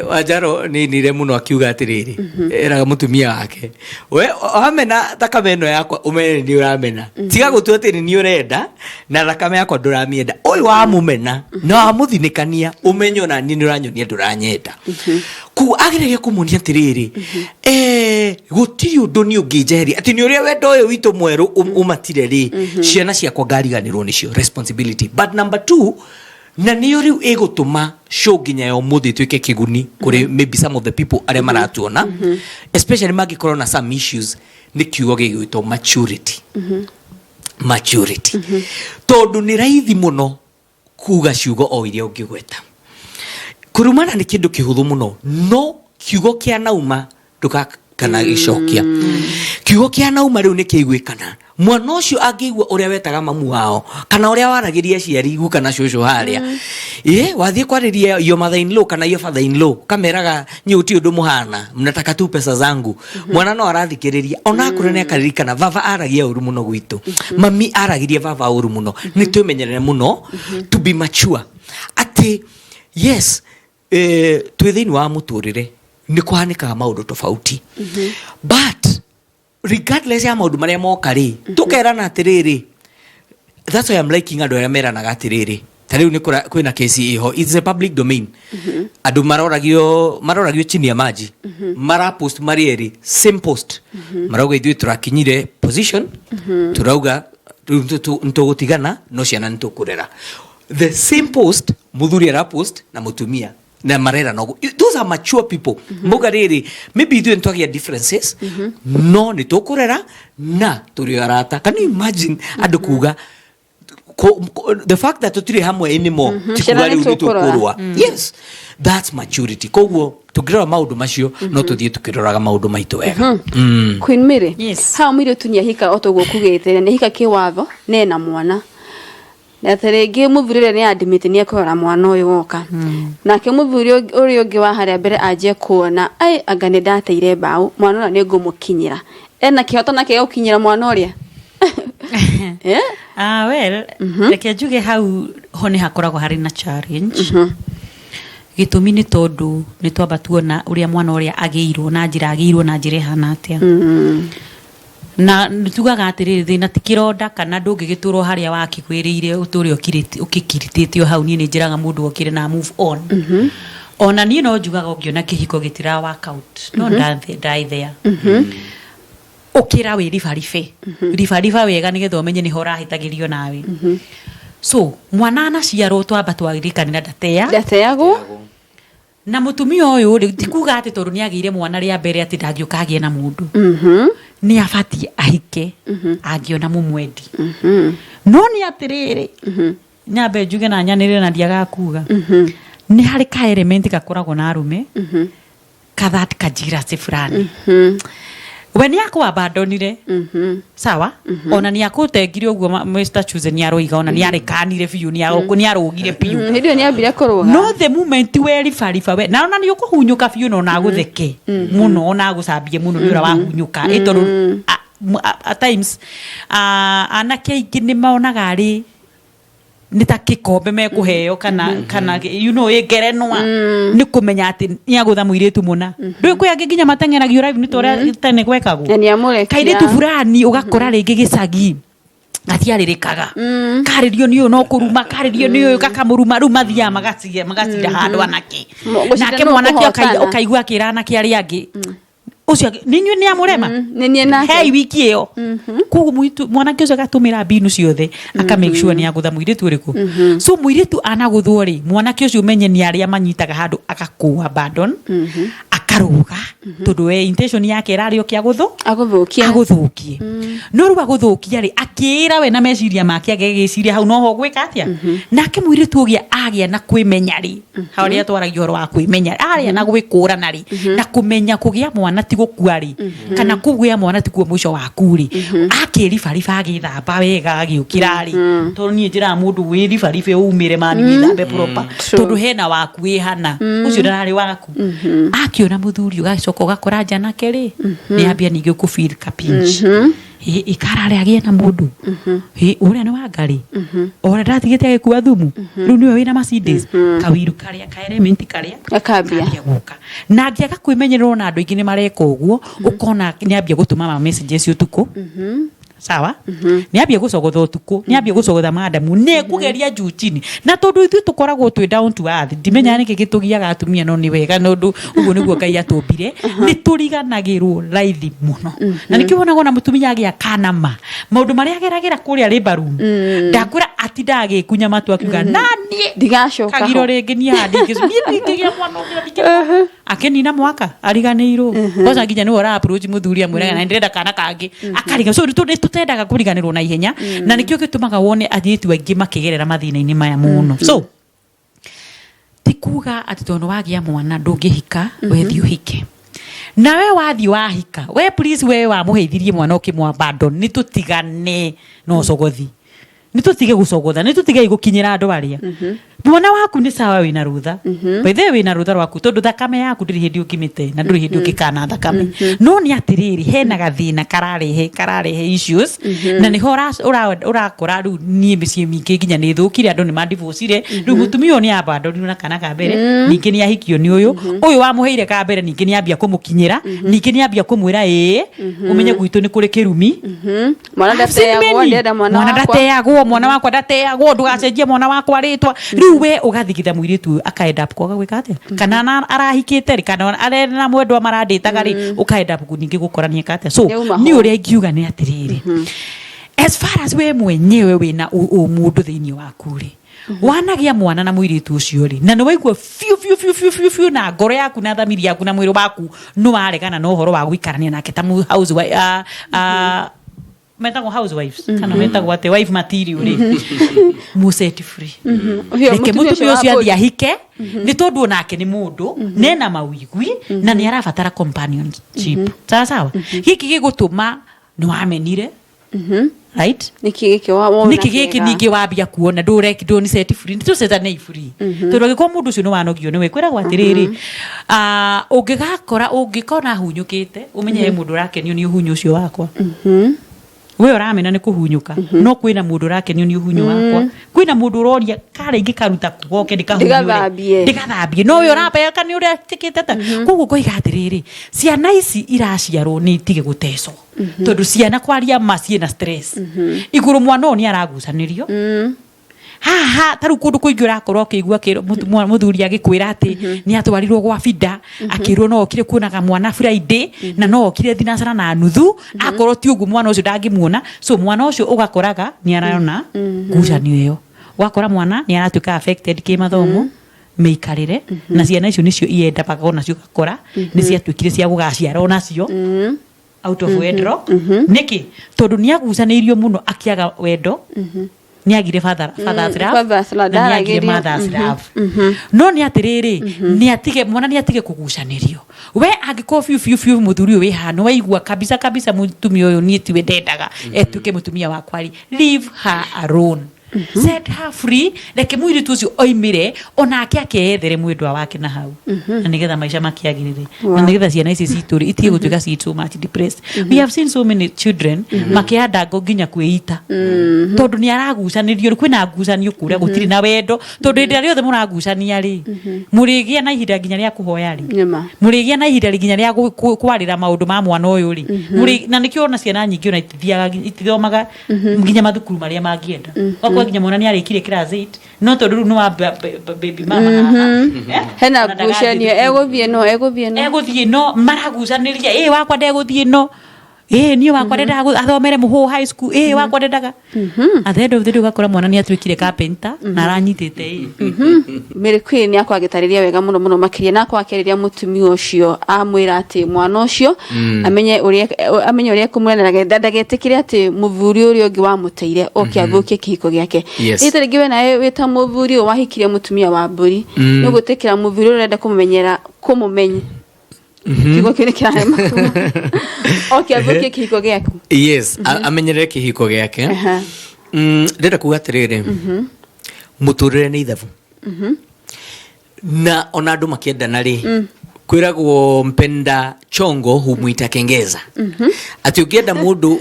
Wanjaro nĩ nire mũno akiuga atĩrĩrĩ, eraga mũtumia wake, we wamena thakame ĩno yakwa, ũmenye nĩ ũramena. Tiga gũtua atĩ nĩ niĩ ũrenda na thakame yakwa ndũramĩenda. Ũyũ wamũmena na wamũthinĩkania, ũmenye ona niĩ nĩ ũranyonia ndũranyenda. Koguo ageragia kũmuonia atĩrĩrĩ, gũtirĩ ũndũ niĩ ũngĩnjeheria atĩ nĩ ũrĩa wendo ũyũ witũ mwerũ ũmatire rĩ, ciana ciakwa ngariganĩrwo nĩcio. Responsibility. But number two, na nĩyo rĩu ĩgũtũma show nginya ya ũmũthĩ ĩtuĩke kĩguni kũrĩ maybe some of the people arĩa maratuona, especially mangĩkorwo na some issues, nĩ kiugo gĩgwĩtwo maturity. Maturity, tondũ nĩ raithi mũno kuga ciugo o iria ũngĩgweta. Kũrumana nĩ kĩndũ kĩhũthũ mũno, no kiugo kĩa nauma ndũgakana gĩcokia. Kiugo kĩa nauma rĩu nĩ kĩiguĩkana. Mwana ũcio angĩigua ũrĩa wetaga mamu wao kana ũrĩa waragĩria aciari guka na cũcũ harĩa, ĩ wathiĩ kwarĩria your mother in law kana your father in law, kameraga nyĩ gũtirĩ ũndũ mũhana, mnataka tu pesa zangu. Mwana no arathikĩrĩria, ona akũra nĩ akaririkana baba aragia ũru mũno gwitũ, mami aragirie baba ũru mũno. Nĩ twĩmenyerere mũno to be mature atĩ yes. Twĩ thĩinĩ wa mũtũrĩre nĩ kũhanĩkaga maũndũ tofauti, but regardless ya maũndũ marĩa moka rĩ, tũkerana atĩrĩrĩ, that's why I'm liking andũ arĩa meranaga atĩrĩrĩ, ta rĩu nĩ kwĩna kesi ĩho, it's a public domain, andũ maroragio chini ya maji, marapost marĩ erĩ same post, marauga ithuĩ tũrakinyire position, turauga rĩu nĩtũgũtigana, no ciana nĩtũkũrera. The same post mũthuri arapost na mũtumia na marerana ũguo. Those are mature people. Mauga rĩrĩ, maybe ithuĩ nĩtwagĩa differences, no nĩtũkũrera na tũrĩ arata. Can you imagine andũ kuga the fact that tũtirĩ hamwe anymore ti kuga Ciana rĩu nĩ tũkũrora. Nĩtũkũrũa? Yes, that's maturity. Koguo tũngĩrora maũndũ macio, no tũthiĩ tũkĩroraga maũndũ maitũ wega. Queen Mary. Yes. Haha mũirĩtu nĩ ahika, o toguo kugĩte, na nĩ ahika kĩwatho nena mwana, na ta rĩngĩ mũthuri ũrĩa nĩ admit nĩ ekũrora mwana ũyũ woka, nake mũthuri ũrĩa ũngĩ wa harĩa mbere anjie kuona ai anga nĩ ndateire mbaũ, mwana ũrĩa nĩ ngũmũkinyĩra, ena kĩhoto nake gĩa gũkinyĩra mwana ũrĩa. Eh? Ah, well, reke njuge hau ho nĩ hakoragwo harĩ na challenge. Gĩtũmi nĩ tondũ nĩ twamba tuona ũrĩa mwana ũrĩa agĩirwo na njĩra, agĩirwo na njĩra ĩhana atĩa. Na nĩ tugaga atĩrĩrĩ, thĩna ti kĩronda kana ndũngĩgĩtũrwo harĩa wakĩgwĩrĩire ũtũre ũkĩkiritĩte o hau. Niĩ nĩ njĩraga mũndũ okĩre na move on. Ona niĩ no njugaga ũngĩona kĩhiko gĩtira work out, no die there, ũkĩra wĩ ribaribe ribariba wega nĩgetha ũmenye nĩho ũrahĩtagĩrio nawe. So mwana anaciarwo, twamba twarikanĩra ndatea Ndateagwo. Na mũtumia ũyũ rĩ, ti kuga atĩ tondũ nĩ agĩire mwana rĩa mbere atĩ ndangĩũka agĩe na mũndũ. Nĩ abatiĩ ahike angĩona mũmwendi, no nĩ atĩrĩrĩ, nyambe njuge na nyanĩrĩre na ndiagaga kuga, nĩ harĩ ka element gakoragwo na arũme ka that kajirasi fulani. We nĩ akũabandonire, sawa, ona nĩ akũtengire ũguo Mr. Chosen nĩ aroiga, ona nĩ arekanire biũ, nĩ arũgire biũ. Hĩndĩ ĩyo nĩ ambire kũrũga. No the moment we ribariba we na ona nĩ ũkũhunyũka biũ, na ona agũtheke mũno, ona agũcambie mũno nĩ ũrĩa wahunyũka, ĩ tondũ at times anake aingĩ nĩ monaga arĩ nĩ ta gĩkombe mekũheo kana ĩ ngerenwa nĩ kũmenya atĩ nĩ agũtha mũirĩtu mũna. Ndũĩ kwĩ angĩ nginya mateng'eragio live nĩ ta ũrĩa tene gwekagwo. Na nĩ amũrekia. Kairĩtu fulani ũgakora rĩngĩ gĩcagi gatiarĩrĩkaga, karĩrio nĩ ũyũ no kũruma, karĩrio nĩ ũyũ gakamũruma, rĩu mathiaga magacira handũ anake. Gũcinda Nake no mwanake kũhotana. ũkaigua akĩra anake arĩa angĩ, ũcio nĩ inyuĩ nĩ amũrema. Nĩ niĩ nake. Hei wiki ĩyo. Koguo mwanake ũcio agatũmĩra mbinu ciothe aka make sure nĩ agũtha mũirĩtu ũrĩkũ. So mũirĩtu anagũthwo rĩ, mwanake ũcio ũmenye nĩ arĩa manyitaga handũ agakũa abandon, akarũga, tondũ we intention yake ĩrarĩ oke agũthũ Agũthũkie. Agũthũkie. No rĩu agũthũkia rĩ, akĩĩra we na meciria make, agegĩciria hau noho gwĩka atĩa. Nake mũirĩtu ũgĩa agĩa na kwĩmenya rĩ, harĩa twaragia ũhoro wa kwĩmenya, arĩa na gwĩkũrana rĩ, na kũmenya kũgĩa mwana ti gũkua rĩ, kana kũgĩa mwana ti kuo mũico waku rĩ, akĩribariba, agĩthamba wega, agĩũkĩra rĩ, tondũ niĩ njĩraga mũndũ wĩribaribe, umĩre mani, wĩthambe proper. True. Tondũ hena waku wĩhana ũcio ndararĩ waku. Akĩona mũthuri, ũgacoka ũgakora njanake rĩ, nĩ ambia ningĩ kũ feel ka pinch. Ikararĩ agĩe na mũndũ. Ũrĩa nĩ Wangarĩ ũrĩa ndatigĩte agĩkua thumu, rĩu nĩwe wĩna Mercedes, kawiru karĩa ka element karĩa Gakambia. Kambia gũka. Na angĩaga kwĩmenyerera, ona andũ aingĩ nĩ mareka ũguo, ũkona nĩ ambia gũtũma ma messages ũtukũ, sawa, nĩ ambia gũcogotha ũtukũ, nĩ ambia gũcogotha madamu, nĩ ekũgeria juu chini. Na tondũ ithuĩ tũkoragwo twĩ down to earth, ndimenyaga nĩkĩ gĩtũgiaga atumia, no nĩ wega, no ũndũ ũguo nĩguo Ngai atũmbire, nĩ tũriganagĩrwo raithi mũno. Na nĩkĩo wonaga ona mũtumia agĩa kana ma maũndũ marĩa ageragĩra kũrĩa labor room, ndakwĩra atindaga agĩkunya matu akiuga na niĩ Ndigacoka kagiro ho. Rĩngĩ niĩ haha niĩ ndingĩgĩa mwana ũngĩ na ndingĩgĩa. Akĩnina mwaka ariganĩirwo, kwanza nginya nĩwe ũra approach mũthuri amwĩraga na ndĩrenda kana kangĩ, akariga. So nĩ tũtendaga kũriganĩrwo na ihenya, na nĩkĩo gĩtũmaga wone airĩtu aingĩ makĩgerera mathĩna-inĩ maya mũno. So ti kuga atĩ tondũ wagĩa mwana ndũngĩhika. Wethiĩ ũhike, nawe wathiĩ wahika, we please, we wamũheithirie mwana ũkĩmũ abandon, nĩ tũtigane na ũcogothi, nĩ tũtige gũcogotha, nĩ tũtige gũkinyĩra andũ arĩa. Mwana waku nĩ sawa, wĩna rũtha. By the way, wĩna rũtha rwaku tondũ thakame yaku ndĩrĩ hĩndĩ ũngĩmĩte na ndũrĩ hĩndĩ ũngĩkana thakame. No nĩ atĩrĩrĩ, hena gathĩna kararehe issues na nĩho ũrakora rĩu niĩ mĩciĩ mĩingĩ nginya nĩ ĩthũkire, andũ nĩ mandivũcire. Rĩu mũtumia ũyũ nĩ abandonirwo na kana ka mbere, ningĩ nĩ ahikio nĩ ũyũ ũyũ wamũheire ka mbere, ningĩ nĩ ambia kũmũkinyĩra, ningĩ nĩ ambia kũmwĩra ĩĩ ũmenye gwitũ nĩ kũrĩ kĩrumi. Mwana I've seen ndateagwo, many. ndĩrenda mwana Mwana wakwa. ndateagwo, mwana wakwa ndateagwo, ndũgacenjie mwana wakwa rĩtwa. Rĩu we ũgathigitha mũirĩtu ũyũ akaenda up kwaga gwĩka atĩa, kana arahikĩte rĩ, kana arĩ na mwendwa marandĩtaga rĩ, ũkaenda up ningĩ gũkora nĩeka atĩa. So Nĩauma niĩ ho. ũrĩa ingiuga nĩ atĩrĩrĩ, as far as we mwenyewe wĩna ũmũndũ thĩinĩ waku rĩ, wanagĩa mwana na mũirĩtu ũcio rĩ, na nĩ waigua biũ biũ biũ biũ biũ biũ na ngoro yaku na thamiri yaku na mwĩrĩ waku nĩ waregana na ũhoro wa gũikarania nake ta house metagwo housewives kana metagwo atĩ wife material rĩ, mũset free. Ũcio Reke mũtumia mũtumia ũcio ũcio wa athiĩ mbũri. ahike, nĩ tondũ onake nĩ mũndũ nena mawĩgwi na nĩ arabatara companionship. Sawa sawa, gĩkĩ gĩgũtũma nĩ wamenire, right? Nĩkĩ gĩkĩ wona Nĩkĩ gĩkĩ? kĩega? Ningĩ wambia kuona ndũreki ndũni set free, nĩ free, tondũ angĩkorwo mũndũ ũcio nĩ wanogio nĩwe, kwĩragwo atĩrĩrĩ, ũngĩgakora ũngĩkona hunyũkĩte, ũmenye he mũndũ ũrakenio nĩ ũhunyũ ũcio wakwa. We ũramena nĩ kũhunyũka, no kwĩna mũndũ ũrakenio nĩ ũhunyũ wakwa, kwĩna mũndũ ũroria kara ingĩkaruta goke ndĩkahunyũre. Ndĩgathambie. Ndĩgathambie, no we ũrambeka nĩ ũrĩa ĩtĩkĩte ta koguo. Ngoiga atĩrĩrĩ, ciana ici iraciarwo nĩ itige gũtecwo, tondũ ciana kwaria ma ciĩna stress igũrũ. Mwana ũyũ nĩ aragucanĩrio haha, ta rĩu kũndũ kũingĩ ũrakorwo ũkĩigua mũthuri agĩkwĩra atĩ nĩ atwarirwo gwa bida, akĩrwo no okire kuonaga mwana Friday na no okire thinacara na nuthu, akorwo ti ũguo mwana ũcio ndangĩmuona. So mwana ũcio ũgakoraga nĩ arona ngucanio ĩyo, ũgakora mwana nĩ aratuĩka affected kĩmathomo, mĩikarĩre, na ciana icio nĩcio iendabaga onacio, ũgakora nĩ ciatuĩkire cia gũgaciara onacio out of wedlock. Nĩkĩ? Tondũ nĩ agucanĩirio mũno, akĩaga wendo, nĩ agire father's love, Father's love, na nĩ agire ndaragĩrio. mother's love. No nĩ atĩrĩrĩ, nĩ atige mwana, nĩ atige kũgucanĩrio. We angĩkorwo biũ biũ biũ mũthuri ũyũ wĩ haha nĩ waigua kabisa kabisa mũtumia ũyũ niĩ tiwe ndendaga etuĩke mũtumia wakwa rĩ, leave her alone, set her free. Reke mũirĩtu ũcio oimĩre onake akeyethere mwendwa wake na hau, na nĩgetha maica makĩagĩrĩre, na nĩgetha ciana ici citũ rĩ itige gũtuĩka ci so much depressed. We have seen so many children makĩandango nginya kwĩita tondũ nĩ aragucanĩrio. Kwĩna ngucanio kũrĩa, gũtirĩ na wendo, tondũ hĩndĩ ĩrĩa rĩothe mũragucania rĩ, mũrĩgĩa na ihinda nginya rĩa kũhoya rĩ? Nĩma. Mũrĩgĩa na ihinda nginya rĩa kwarĩra maũndũ ma mwana ũyũ rĩ? Na nĩkĩo ona ciana nyingĩ ona itithiaga, itithomaga nginya mathukuru marĩa mangĩenda. Ũgakora nginya mwana nĩ arĩkirie class 8, no tondũ rĩu nĩ wa baby mama haha, eh, Hena ona ndagathiĩ ngucanio. thukuru. Egũthiĩ no egũthiĩ no Egũthiĩ no maragucanĩria, ĩ wakwa ndegũthiĩ, no ĩ niĩ wakwa ndendaga athomere Mũhũ High School, ĩ wakwa ndendaga. At the end of the day ũgakora mwana nĩ atuĩkire carpenter na aranyitĩte ĩ. Mary Queen nĩ akorwo agĩtarĩria wega mũno mũno makĩria, na akorwo akĩarĩria mũtumia ũcio, amwĩra atĩ mwana ũcio amenye ũrĩa ekũmũrera na ndagetĩkĩre atĩ mũthuri ũrĩa ũngĩ wamũteire oke athũkie kĩhiko gĩake. Ĩ ta rĩngĩ we nawe wĩ ta mũthuri ũyũ wahikirie mũtumia wa mbũri, nĩ ũgwĩtĩkĩra mũthuri ũrĩa ũrenda kũmũmenyera kũmũmenya, kiugo kĩu nĩ kĩrarema, oke athũkie kĩhiko gĩaku? Yes, amenyerere kĩhiko gĩake. Ndĩrenda kuga atĩrĩrĩ, mũtũrĩre nĩ ithabu, na ona andũ makĩendana rĩ, kwĩragwo mpenda chongo humwita kengeza, atĩ ũngĩenda mũndũ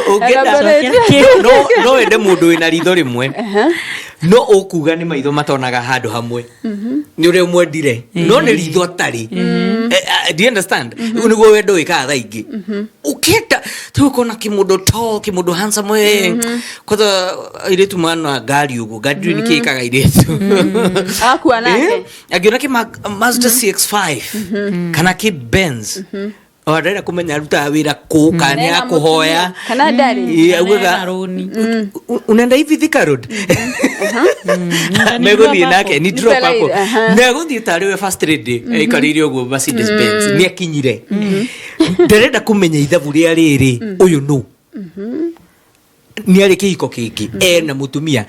ũngĩenda Elaborate. no wende mũndũ wĩna ritho rĩmwe, no ũkuga nĩ maitho matonaga handũ hamwe nĩ ũrĩa ũmwendire, no nĩ ritho atarĩ. Do you understand? Ũguo nĩguo wendo wĩkaga thaa ingĩ. Ũkenda tu ũkona kĩmũndũ tall, kĩmũndũ handsome, we kwanza airĩtu mana ngari ũguo, ngari ndũĩ nĩkĩ ĩkaga airĩtu. Agakua nake. Angĩona kĩ Mazda CX-5 kana kĩ Benz, o ndarenda kũmenya arutaga wĩra kũ kana nĩ Ena akũhoya. mũtumia, kana ndarĩ. Ĩ, augaga, Kana ena rũni. Unaenda hivi Thika Road?" Megũthiĩ nake ni drop Nĩ hapo. aha. Na egũthiĩ tarĩ we first lady aikarĩire ũguo Mercedes Benz, nĩ akinyire, ndarenda kũmenya ithabu rĩa rĩrĩ ũyũ nũ nĩ arĩ kĩhiko kĩngĩ ena mũtumia.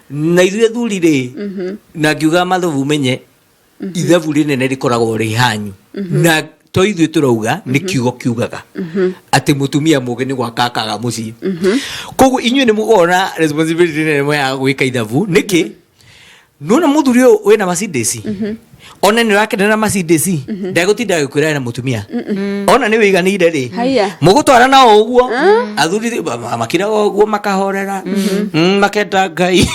Na ithuĩ athuri rĩ, na ngiuga mathabu menye ithabu rĩnene rĩkoragwo rĩ hanyu na To ithuĩ tũrauga, nĩ kiugo kiugaga atĩ mũtumia mũgĩ nĩ gwaka akaga mũciĩ. Koguo inyuĩ nĩ mũkona responsibility nene ya gwĩka ithabu. Nĩkĩ? Nona mũthuri ũyũ wĩna Mercedes, ona nĩ ũrakenera Mercedes, ndegũtinda agĩkwĩra ena mũtumia, ona nĩ wĩiganĩire rĩ. Haiya. Mũgũtwara na o ũguo, athuri makiraga ũguo, makahorera, makenda Ngai,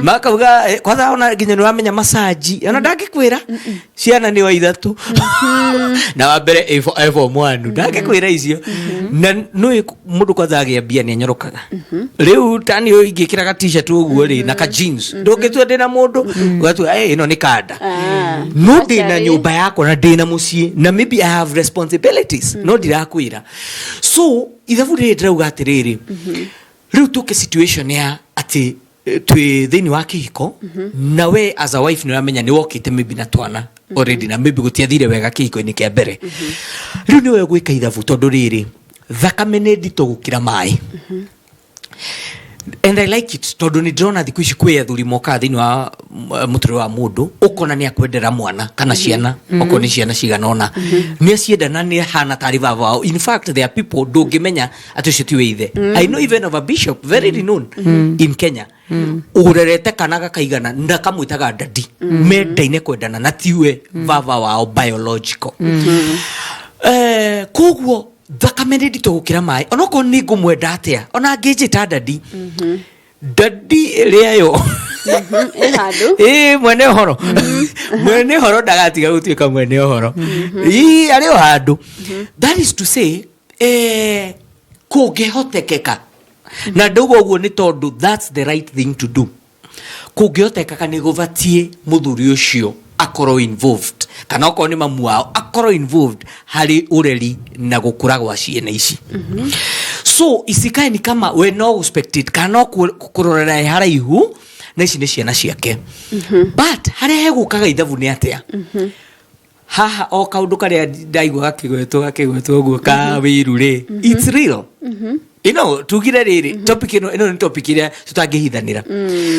makauga kwanza ona nginya nĩ ũramenya macaji, ona ndangĩkwĩra ciana nĩ wa ithatũ na wa mbere ĩ form one, ndangĩkwĩra icio. Na nĩ mũndũ kwanza agĩa mbia nĩ anyorokaga. Rĩu tani ũyũ ingĩkĩra ga T-shirt ũguo rĩ na ka jeans, ndũngĩtua ndĩna mũndũ, ũgatua, "Eh, ĩno nĩ kanda." No ndĩna Aciari. nyũmba yakwa na ndĩna mũciĩ na maybe I have responsibilities, no ndirakwĩra. So ithabu rĩrĩ ndĩrauga atĩrĩrĩ, rĩu tũke situation ya atĩ twĩ thĩinĩ wa kĩhiko, na we as a wife nĩ ũramenya nĩ wokĩte maybe na twana already, na maybe gũtiathire wega kĩhiko-inĩ kĩa mbere. Rĩu nĩwe gwĩka ithabu, tondũ rĩrĩ, thakame nĩ nditũ gũkĩra maĩ. And I like it, tondũ nĩ ndĩrona thikũ ici kwĩ athuri mokaga thĩinĩ wa mũtũrĩre wa mũndũ, ũkona nĩ akwendera mwana kana ciana, okorwo nĩ ciana cigana ũna, nĩ acienda na nĩ ahana tarĩ baba wao. In fact, there are people ndũngĩmenya atĩ ũcio tiwe ithe. I know even of a bishop very renowned in Kenya ũrerete kana gakaigana na kamwĩtaga daddy, mendaine kwendana, na tiwe baba wao biological. Koguo thakame nĩ nditũ gũkĩra maĩ. Onokorwo nĩ ngũmwenda atĩa, ona angĩnjĩta daddy, daddy ĩrĩa yo Ĩ handũ. Ĩ mwene ũhoro, mwene ũhoro ndagatiga gũtuĩka mwene ũhoro. Ĩ arĩ o handũ. That is to say, kũngĩhotekeka, na ndauga ũguo nĩ tondũ that's the right thing to do, kũngĩhotekeka nĩ gũbatiĩ mũthuri ũcio akorwo involved, kana okorwo nĩ mamu wao akorwo involved harĩ ũreri na gũkũra gwa ciana ici. So isikae ni kama we no gũspectate kana no kũrorera ĩ haraihu, na ici nĩ ciana ciake. But harĩa hegũkaga ithabu nĩ atĩa? Haha o kaũndũ karĩa ndaigua gakĩgwetwo ũguo ka wĩiru rĩ, it's real. Tugire rĩrĩ, topic ĩno nĩ topic ĩrĩa tũtangĩhithanĩra,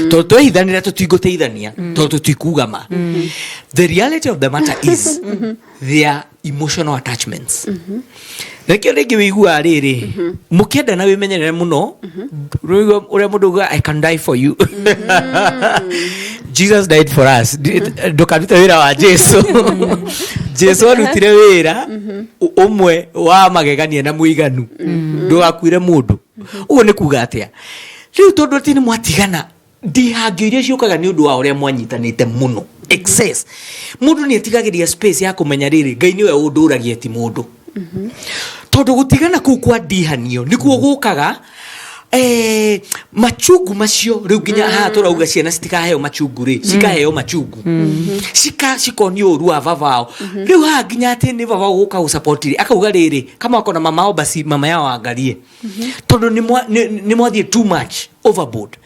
tondũ twehithanĩra tũtingũteithania, tondũ tũtikuga ma. The reality of the matter is their emotional attachments. Nĩkĩo rĩngĩ wĩiguaga rĩrĩ, mũkĩendana wĩmenyerere mũno. Rĩu ũrĩa mũndũ ugaga, "I can die for you." Jesus died for us. Ndũkarute wĩra wa Jesu. Jesu arutire wĩra ũmwe wa magegania na mũiganu, ndũgakuire mũndũ. Ũguo nĩ kuga atĩa? Rĩu tondũ atĩ nĩ mwatigana, ndihangio iria ciũkaga nĩ ũndũ wa ũrĩa mwanyitanĩte mũno, excess, mũndũ nĩ etigagĩria space ya kũmenya rĩrĩ, Ngai nĩwe ũndũragia, ti mũndũ. Tondũ gũtigana kũu kwa ndihanio nĩkuo gũkaga machungu macio. Rĩu nginya haha tũrauga ciana citikaheo machungu rĩ, cikaheo machungu, cikonio ũru wa baba wao. Rĩu haha nginya atĩ nĩ baba gũka gũsupport rĩ, akauga rĩrĩ, kama wako na mama ao, basi mama yao angalie, tondũ nĩ mwathiĩ too much overboard.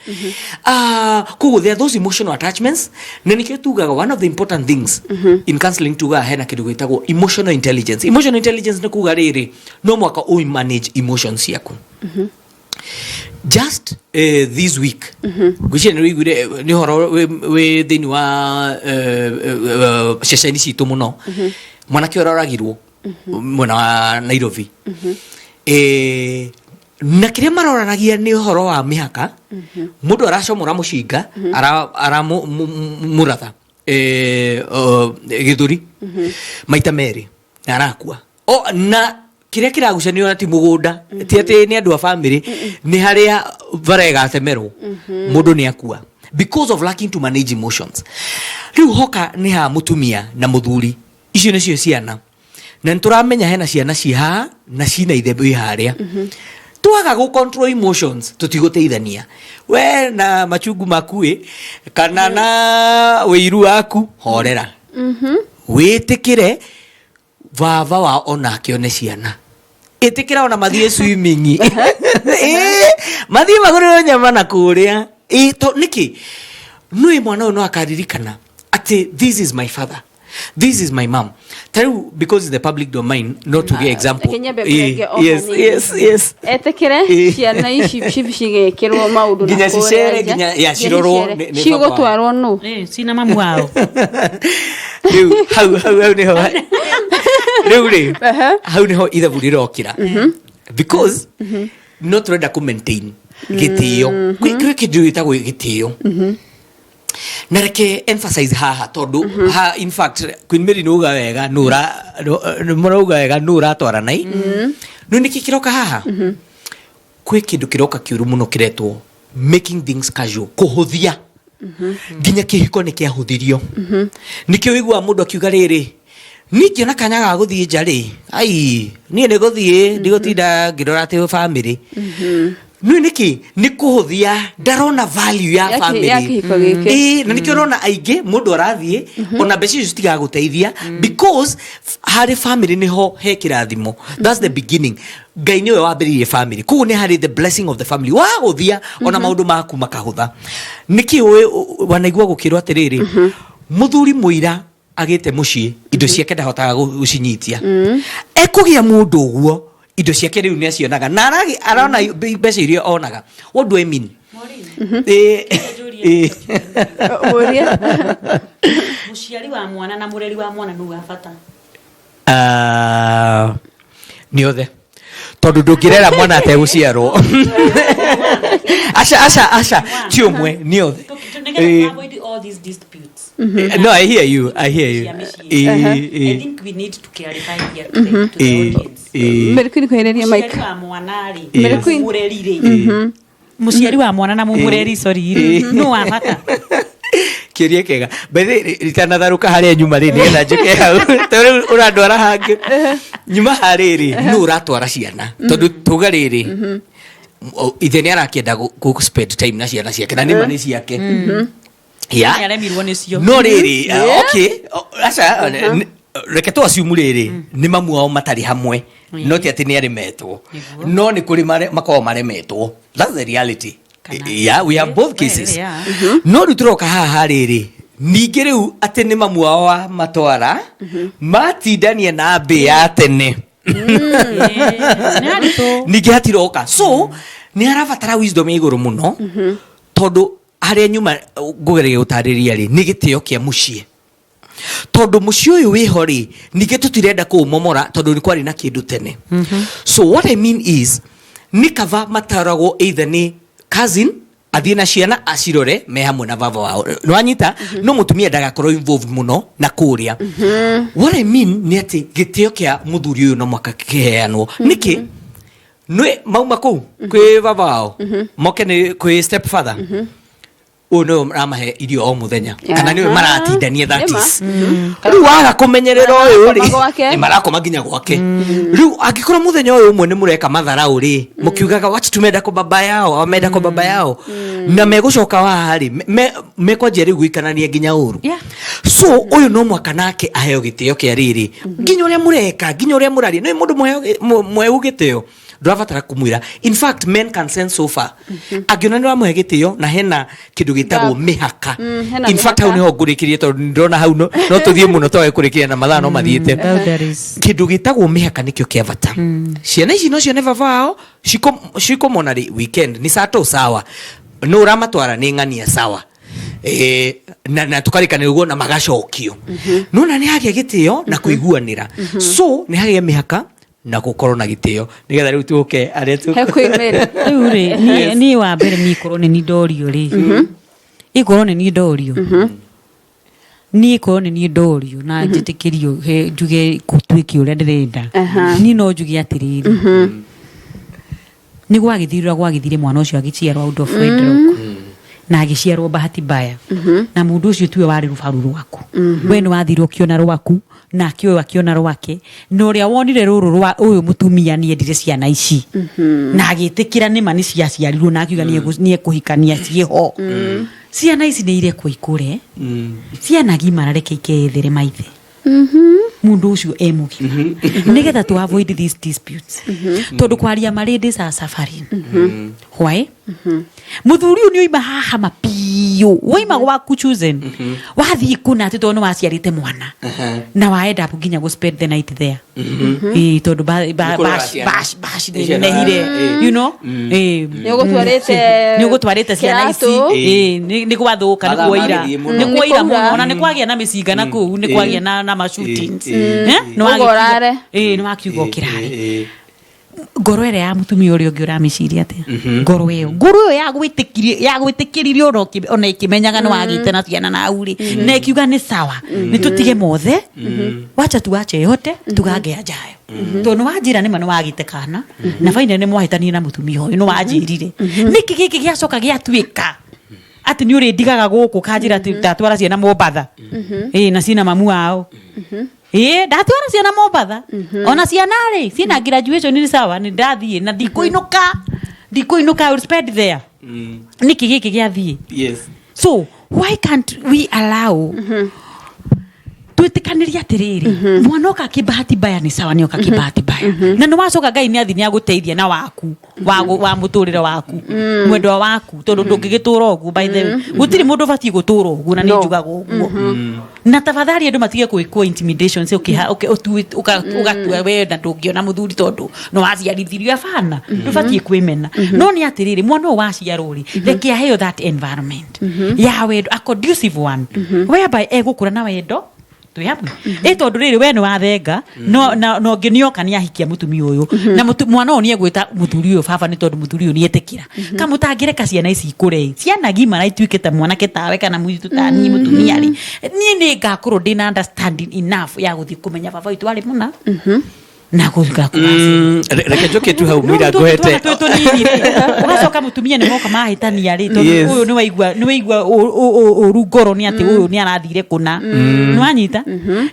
Koguo there are those emotional attachments, na nikĩo tugaga one of the important things in counseling, tugaga hena kĩndũ gĩtagwo emotional intelligence. Emotional intelligence nĩ kuga rĩrĩ, no mwaka ũ manage emotions ciaku. Just this week ngwĩciria nĩ wĩiguire nĩ ũhoro wĩ thĩinĩ wa ceceni citũ mũno, mwanake ũrĩa oragirwo mwena wa Nairobi. Na kĩrĩa maroranagia nĩ ũhoro wa mĩhaka. Mũndũ aracomora mũcinga, aramũratha gĩthũri maita merĩ na arakua. O na kĩrĩa kĩragucanio na ti mũgũnda, ti atĩ nĩ andũ a family, nĩ harĩa bara ĩgatemerwo. Mũndũ nĩ akua because of lacking to manage emotions. Rĩu hoka nĩ ha mũtumia na mũthuri, icio nĩcio ciana, na nĩ tũramenya hena ciana ci haha na cina ithe wĩ harĩa. Twaga gũ control emotions, tũtigũteithania. We na machungu maku ĩ, kana na wĩiru waku, horera, wĩtĩkĩre baba wao onake one ciana. Ĩtĩkĩra ona mathiĩ swimming. Ĩĩ, mathiĩ magũrĩrwo nyama na kũrĩa. Ĩ, to nĩkĩ nũĩ mwana ũyũ no akaririkana atĩ this is my father. This is my mom. Ta rĩu, because it's the public domain, no tuge example. Reke nyambe Eh, ngũrenge o yes, hanini. yes. Etĩkĩre ciana ici cigĩkĩrwo maũndũ na Nginya kũrĩa cicere, nja. nginya- ya, cirorwo cicere. nĩ baba wao. Cigũtwarwo nũ? Eh, cina mamu wao. Rĩu hau nĩho rĩu rĩ, hau nĩho ithabu rĩrokĩra, because no tũrenda kũ maintain gĩtĩo. Kwĩ kĩndũ gĩtagwo gĩtĩo, na reke emphasize haha, tondũ ha, in fact, Queen Mary nĩ uga wega, nũ mũrauga wega, nũ ũratwarana i no nĩkĩ kĩroka haha. Kwĩ kĩndũ kĩroka kĩũru mũno kĩretwo making things casual, kũhũthia. Nginya kĩhiko nĩ kĩahũthirio. Nĩkĩo wĩiguaga mũndũ akiuga rĩrĩ, niĩ ngĩona kanya ga gũthiĩ nja rĩ, ai, niĩ nĩ gũthiĩ, ndigũtinda ngĩrora atĩ family nĩ nĩkĩ. Nĩ kũhũthia, ndarona value ya family Ya kĩhiko gĩkĩ. Ĩĩ, na nĩkĩo ũrona aingĩ mũndũ arathiĩ ona mbeca icio citigagũteithia, because harĩ family nĩho he kĩrathimo. That's the beginning. Ngai nĩwe wambĩrĩirie family, koguo nĩ harĩ the blessing of the family. Wagũthia ona maũndũ maku makahũtha. Nĩkĩ ũĩ wanaigua gũkĩrwo atĩrĩrĩ, mũthuri mũira agĩte mũciĩ, indo ciake ndahotaga gũcinyitia, ekũgĩa mũndũ ũguo, indo ciake rĩu nĩ acionaga na arona mbeca iria onaga. What do I mean? Ĩ. Ũria. Mũciari wa mwana na mũreri wa mwana, nũ wa bata? Ah, nĩ othe, tondũ ndũngĩrera mwana ategũciarwo. Aca, aca, aca, ti ũmwe, nĩ othe. Nĩgetha avoid all these disputes. No, I hear you, I hear you. Cia mĩciĩ. Ĩ. I think we need to clarify here to the audience. Mary Queen, kwehereria mic. Mũciari wa mwana rĩ, Mary Queen. mũreri rĩ, mũciari wa mwana na mũmũreri, sorry rĩ, nũ wa bata? Kĩũria kĩega. Bethe ritanatharũka harĩa nyuma rĩ, nĩgetha njũke hau, tondũ rĩu ũrandwara hangĩ nyuma harĩrĩ, nũ ũratwara ciana? Tondũ tuga rĩrĩ, ithe nĩ arakĩenda gũ spend time na ciana ciake, na nĩma nĩ ciake ya. Nĩaremirwo nĩcio. No rĩrĩ, okay, aca, reke tũ assume rĩrĩ nĩ mamu wao matarĩ hamwe, no ti atĩ nĩ aremetwo. No nĩ kũrĩ makoragwo maremetwo. That's the reality. Yeah, we have both cases. No rĩu tũroka haha rĩrĩ, ningĩ rĩu atĩ nĩ mamu wao wa matwara matindania na mbĩ ya tene. Nĩ aritũ. Ningĩ hatiroka, so nĩ arabatara wisdom ya igũrũ mũno, tondũ harĩa nyuma ngũgereria gũtarĩria rĩ, nĩ gĩtĩo kĩa mũciĩ, tondũ mũciĩ ũyũ wĩho rĩ, ningĩ tũtirenda kũũmomora, tondũ nĩ kwarĩ na kĩndũ tene. So what I mean is, nĩ kaba mataragwo either nĩ cousin athiĩ na ciana acirore me hamwe na baba wao, nĩwanyita? No mũtumia ndagakorwo involved mũno na kũrĩa. What I mean nĩ atĩ gĩtĩo kĩa mũthuri ũyũ no mwaka kĩheanwo. Nĩkĩ nĩ mauma kũu kwĩ baba wao, moke nĩ kwĩ step father ũyũ, nĩwe ũramahe irio o mũthenya, kana nĩwe maratindania, that Nĩma. is rĩu waga kũmenyerera ũyũ rĩ, Marakoma gwake. nĩ marakoma nginya gwake. Rĩu angĩkorwo mũthenya ũyũ ũmwe nĩ mũreka matharau rĩ, mũkiugaga wacha tumeenda kwa baba yao, wameenda kwa baba yao, na megũcoka waha rĩ, mekwanjia rĩu gũikarania nginya ũru. So ũyũ no mwaka nake aheo gĩtĩo kĩa rĩrĩ, nginya ũrĩa mũreka, nginya ũrĩa mũraria. Nĩ mũndũ mweu gĩtĩo, ndũrabatara kũmwĩra. In fact, men can sense so far angĩona nĩ ũramũhe gĩtĩo, na hena kĩndũ gĩtagwo Gap. mĩhaka. Hena In fact, hau mĩhaka. nĩho ngũrĩkĩrie, tondũ ndĩrona hau no tũthiĩ mũno twage kũrĩkĩria na mathaa no mathiĩte. Boundaries. Kĩndũ gĩtagwo mĩhaka nĩkĩo kĩa bata. Ciana ici no cione baba wao cikomona rĩ weekend nĩ sato sawa, no ũramatwara nĩ ng'ania sawa. Na tukarĩkanĩra ũguo na magacokio. Nona nĩ hagĩa gĩtĩo na kũiguanĩra, so nĩ hagĩa mĩhaka na gũkorwo na gĩtĩo, nĩgetha rĩu tũke arĩa He Queen Mary. Rĩu rĩ, niĩ wa mbere, niĩ korwo nĩ niĩ ndorio rĩ, ikorwo nĩ niĩ ndorio, niĩ korwo nĩ niĩ ndorio na njĩtĩkĩrio he njuge gũtuĩke ũrĩa ndĩrenda, niĩ no njuge atĩrĩrĩ, nĩ gwagĩthire ũrĩa gwagĩthire, mwana ũcio agĩciarwo out of wedlock na agĩciarwo bahati mbaya, na mũndũ ũcio tiwe warĩ rũbaru rwaku. We nĩ wathire ũkĩona rwaku, nake ũyũ akĩona rwake, na ũrĩa wonire rũrũ rwa ũyũ mũtumia nĩ endire ciana ici na agĩtĩkĩra nĩma nĩ ciaciarirwo, na akiuga nĩ ekũhikania ciĩho. Ciana ici nĩ irekwo ikũre, ciana gimara, reke ikeyethere maithe mundu ucio e mugima, nigetha to avoid these disputes, tondu kwaria ma, ladies are suffering. Why? Muthuri uyu ni oima haha mapiũ, waima gwaku chosen, wathiĩ kũna atĩ tondũ nĩ waciarĩte mwana na wa end up nginya gũ spend the night there. Ĩĩ, tondũ Nĩ kũrora bash ciana. bash nĩ Ciana, nehire, ĩĩ. Nĩ ũgũtwarĩte Nĩ ũgũtwarĩte ciana ici. kĩratũ. Ĩĩ, nĩ gwathũka, nĩ Mathaa kuoira, magĩthiĩ mũno. nĩ kuoira Nĩ mũno, kwaura. ona nĩ kwagĩa na mĩcinga na kũu, nĩ kwagĩa na ma shootings. Eh, nĩ Ũguo wagĩkiuga- ũrare. Ĩĩ, nĩ wakiuga ũkĩrare. Ngoro ĩrĩa ya mũtumia ũrĩa ũngĩ ũramĩciria atĩa? Ngoro ĩyo yagwĩtĩkĩririe ona ĩkĩmenyaga nĩ wagĩte na ciana na au rĩ, na ĩkiuga nĩ sawa, nĩ tũtige mothe, wacha tuache yote tugange ajayo, tondũ nĩ wanjĩra nĩma nĩ wagĩte kana na baina nĩ mwahĩtanie na mũtumia ũyũ, nĩ wanjĩrire nĩkĩ gĩkĩ gĩacoka gĩatuĩka atĩ nĩ ũrĩndigaga gũkũ kanjĩra atĩ ndatwara ciana Mombatha, ĩĩ, na ciĩna mamu wao. Ĩĩ, ndatwara ciana Mombatha, ona ciana rĩ ciĩna graduation, nĩ sawa, nĩ ndathiĩ na ndikũinũka, I will spend there. Nĩkĩ gĩkĩ gĩathiĩ? So why can't we allow twĩtĩkanĩrie atĩrĩrĩ, mwana oka kĩbahati mbaya nĩ sawa, nĩ oka kĩbahati mbaya, na nĩ wacoka Ngai nĩ athi nĩ agũteithia na waku wa mũtũrĩre waku, mwendwa waku, tondũ ndũngĩgĩtũra ũguo. By the way, gũtirĩ mũndũ ũbatiĩ gũtũra ũguo, na nĩ No. njugaga ũguo. Na tafadhali andũ matige gwĩkwo intimidation, ũgatua we na ndũngĩona mũthuri tondũ nĩ waciarithirio. Abana, ndũbatiĩ kwĩmena. No nĩ atĩrĩrĩ, mwana ũyũ waciarwo rĩ, reke aheo that environment ya wendo, a conducive one whereby egũkũra na wendo twĩ hamwe. Ĩ tondũ rĩrĩ, we nĩ wathenga no na ũngĩ nĩoka nĩ ahikia mũtumia ũyũ, na mwana ũyũ nĩ egwĩta mũthuri ũyũ baba, nĩ tondũ mũthuri ũyũ nĩ etĩkĩra. Kamũtangĩreka ciana ici ikũre, ciana gimara ituĩke ta mwanake tawe kana mũirĩtu ta niĩ mũtumia rĩ, niĩ nĩ ngakorwo ndĩna understanding enough ya gũthiĩ kũmenya baba witũ arĩ mũna na gũka kũgacĩra. Reke njoke tu hau mũira ngũhete. Twĩ tũnini rĩ, ũgacoka mũtumia nĩ moka mahĩtania rĩ, tondũ ũyũ nĩ waigua ũru ngoro nĩ atĩ ũyũ nĩ arathire kũna, nĩ wanyita.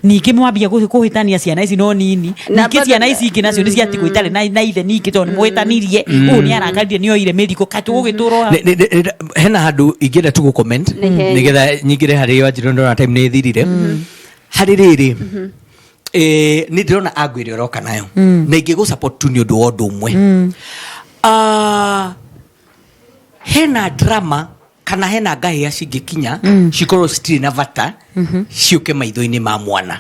Ningĩ mwambia kũhĩtania ciana ici no nini. Na Ningĩ ciana ici ingĩ nacio nĩ ciatigwo itarĩ na ithe, ningĩ tondũ nĩ mũhĩtanirie, ũyũ nĩ arakarire, nĩ oire mĩrigo, kaĩ tũgũgĩtũra Nĩ- nĩ- nĩ- hena handũ ingĩenda tu gũ-comment Nĩ nĩgetha nyingĩre harĩ Wanjirũ, ndona time nĩ ĩthirire. Harĩ rĩrĩ, nĩ ndĩrona angu ĩrĩa ũroka nayo na ingĩgũ support tu nĩ ũndũ wa ũndũ ũmwe. Ah, hena drama kana hena ngahĩha cingĩkinya cikorwo citirĩ na bata ciũke maitho-inĩ ma mwana.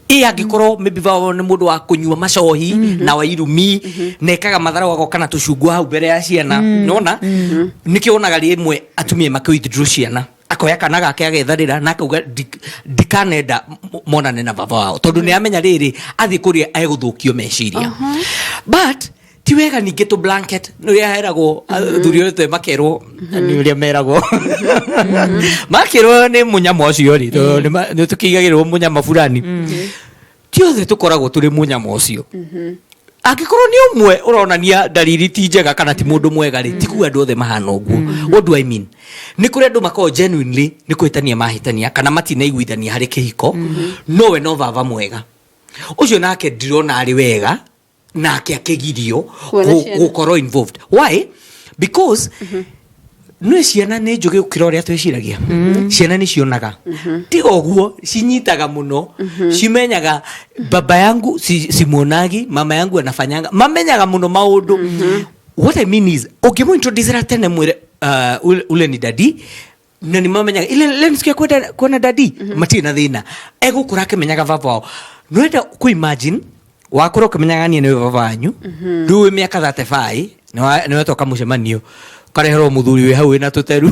Ĩ angĩkorwo maybe baba nĩ mũndũ wa kũnyua macohi na wa irumi na ekaga matharau, agoka na tũcungwa hau mbere ya ciana, nona nĩkĩo wonaga rĩmwe atumia makĩ withdraw ciana, akoya kana gake agetharĩra na akauga, "Ndikanenda monane na baba wao," tondũ nĩ amenya rĩrĩ athiĩ kũrĩa egũthũkio meciria. But ti wega ningĩ tũ blanket nĩ ũrĩa heragwo athuri othe makerwo, nĩ ũrĩa meragwo makĩrwo nĩ mũnyama ũcio rĩ, tondũ nĩ tũkĩigagĩrwo mũnyama fulani, ti othe tũkoragwo tũrĩ mũnyama ũcio. Angĩkorwo nĩ ũmwe ũronania ndariri ti njega kana ti mũndũ mwega rĩ, ti kuga andũ othe mahana ũguo. What do I mean? Nĩ kũrĩ andũ makoragwo genuinely nĩ kũhĩtania mahĩtania kana matinaiguithania harĩ kĩhiko, no we no baba mwega ũcio nake ndirona arĩ wega nake akĩgirio Kuona ciana. Gũkorwo involved. Why? Because nĩ ciana nĩ njũgĩ gũkĩra ũrĩa twĩciragia. Ciana nĩ cionaga, tiga ũguo cinyitaga mũno, cimenyaga baba yangu simuonagi, mama yangu anafanyanga, mamenyaga mũno maũndũ. What I mean is, ũngĩmũ tene mwĩre ule ni daddy, na nĩ mamenyaga ile ile nisikia kwenda kuona daddy, matirĩ na thĩna, egũkũra akĩmenyaga baba wao. Nwenda kũ imagine wakũra ũkĩmenyaga niĩ nĩwe baba wanyu, rĩu wĩ mĩaka 35 nĩ wetoka mũcemanio ũkareherwo mũthuri wĩ hau wĩna tũteru,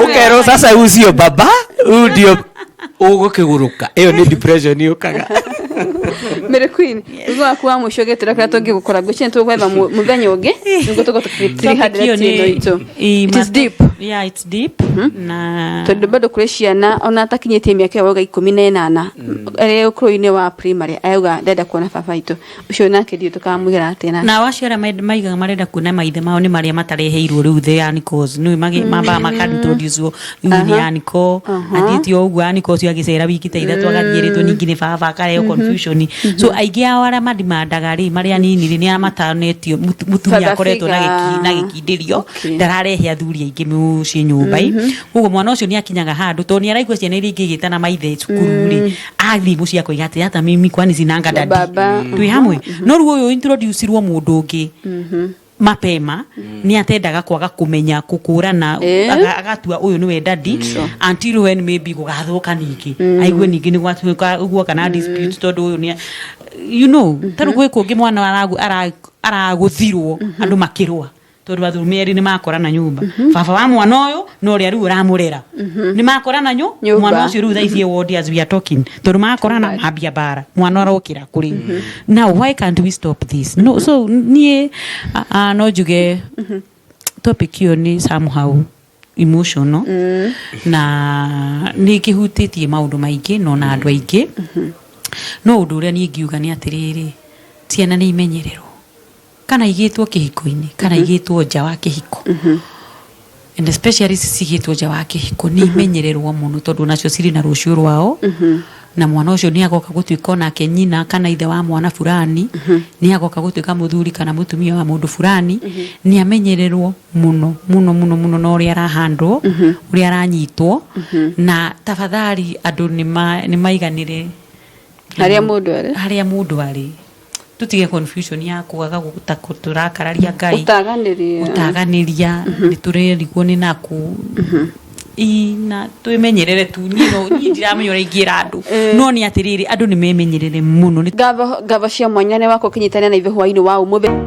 ũkerwo sasa huyu sio baba, huyu ndio ũgũkĩgũrũka. Ĩyo nĩ depression yũkaga. Mary Queen, ugo waku wa mũico gĩtĩra kĩrĩa tũngĩgũkora, ngwĩciria tũgwetha mũthenya ũngĩ nĩguo tũkorwo tũkĩtiriha Topic ĩyo ndereti ĩno itũ. It is deep. Yeah, it's deep na Tondũ bado kũrĩ ciana ona atakinyĩtie mĩaka ĩyo wauga 18, arĩ ũkũrũ-inĩ wa primary arauga ndenda kuona baba witũ ũcio, nake ndiũ tũkamwĩra atĩa nake? Na acio arĩa maigaga marenda kuona maithe mao nĩ marĩa matareheirwo rĩu the uncles, nĩ mambaga makaintroduce rĩu nĩ uncle athiĩte o ũguo, uncle ũcio agĩcera wiki ta 3 agathiĩ rĩtwo ningĩ nĩ baba, akarehwo confusion. So aingĩ ao arĩa madimandaga rĩ, marĩa anini rĩ, nĩ arĩa matanetio mũtumia Father akoretwo na figure. na gĩkindĩrio, ndararehe athuri aingĩ mũciĩ nyũmba. Koguo mwana ũcio nĩ akinyaga handũ tondũ nĩ araigua ciana iria ingĩ igĩtana maithe cukuru rĩ, athiĩ mũciĩ akoiga atĩ hata mimi kwani sinanga daddy? Baba. Twĩ hamwe, no rĩu ũyũ introducirwo mũndũ ũngĩ. Mapema nĩ atendaga kwaga kũmenya kũkũrana. Agatua ũyũ nĩwe daddy until when maybe gũgathũka ningĩ, aigue ningĩ nĩ gwatuĩka ũguo kana dispute, tondũ ũyũ nĩ tarĩu gwĩ kũngĩ mwana aragũthirwo andũ makĩrũa tondũ athuri erĩ nĩ makorana nyũmba, baba wa mwana ũyũ na ũrĩa rĩu ũramũrera nĩ makorana Nyũmba. Mwana ũcio rĩu thaa ici e ward as we are talking, tondũ makorana mambia mbara, mwana arokĩra kũrĩ. Now why can't we stop this? No, so niĩ no njuge topic ĩyo nĩ somehow emotional na nĩ kĩhutĩtie maũndũ maingĩ no na andũ aingĩ. No ũndũ ũrĩa niĩ ingiuga nĩ atĩrĩrĩ, ciana nĩ imenyererwo kana igĩtwo kĩhiko-inĩ kana igĩtwo nja wa kĩhiko, and especially ici cigĩtwo nja wa kĩhiko, nĩ imenyererwo mũno tondũ nacio cirĩ na rũciũ rwao, na mwana ũcio nĩ agoka gũtuĩka onake nyina kana ithe wa mwana fulani, nĩ agoka gũtuĩka mũthuri kana mũtumia wa mũndũ fulani. Nĩ amenyererwo mũno mũno mũno mũno na ũrĩa arahandwo, ũrĩa aranyitwo, na tafadhali andũ nĩ maiganĩre harĩa mũndũ arĩ. Harĩa mũndũ arĩ, tutige confusion ya kwaga tũrakararia Ngai. Gũtaganĩria. Gũtaganĩria nĩ tũrerigwo nĩ nakũ. Ĩ, na twĩmenyerere tu. Niĩ no niĩ ndiramenya ũrĩa ingĩra andũ, no nĩ atĩrĩrĩ, andũ nĩ memenyerere mũno. Ngatho, ngatho cia mwanya nĩ wakwo ũkĩnyitanĩra na ithuĩ hwainĩ wa ũmũthĩ.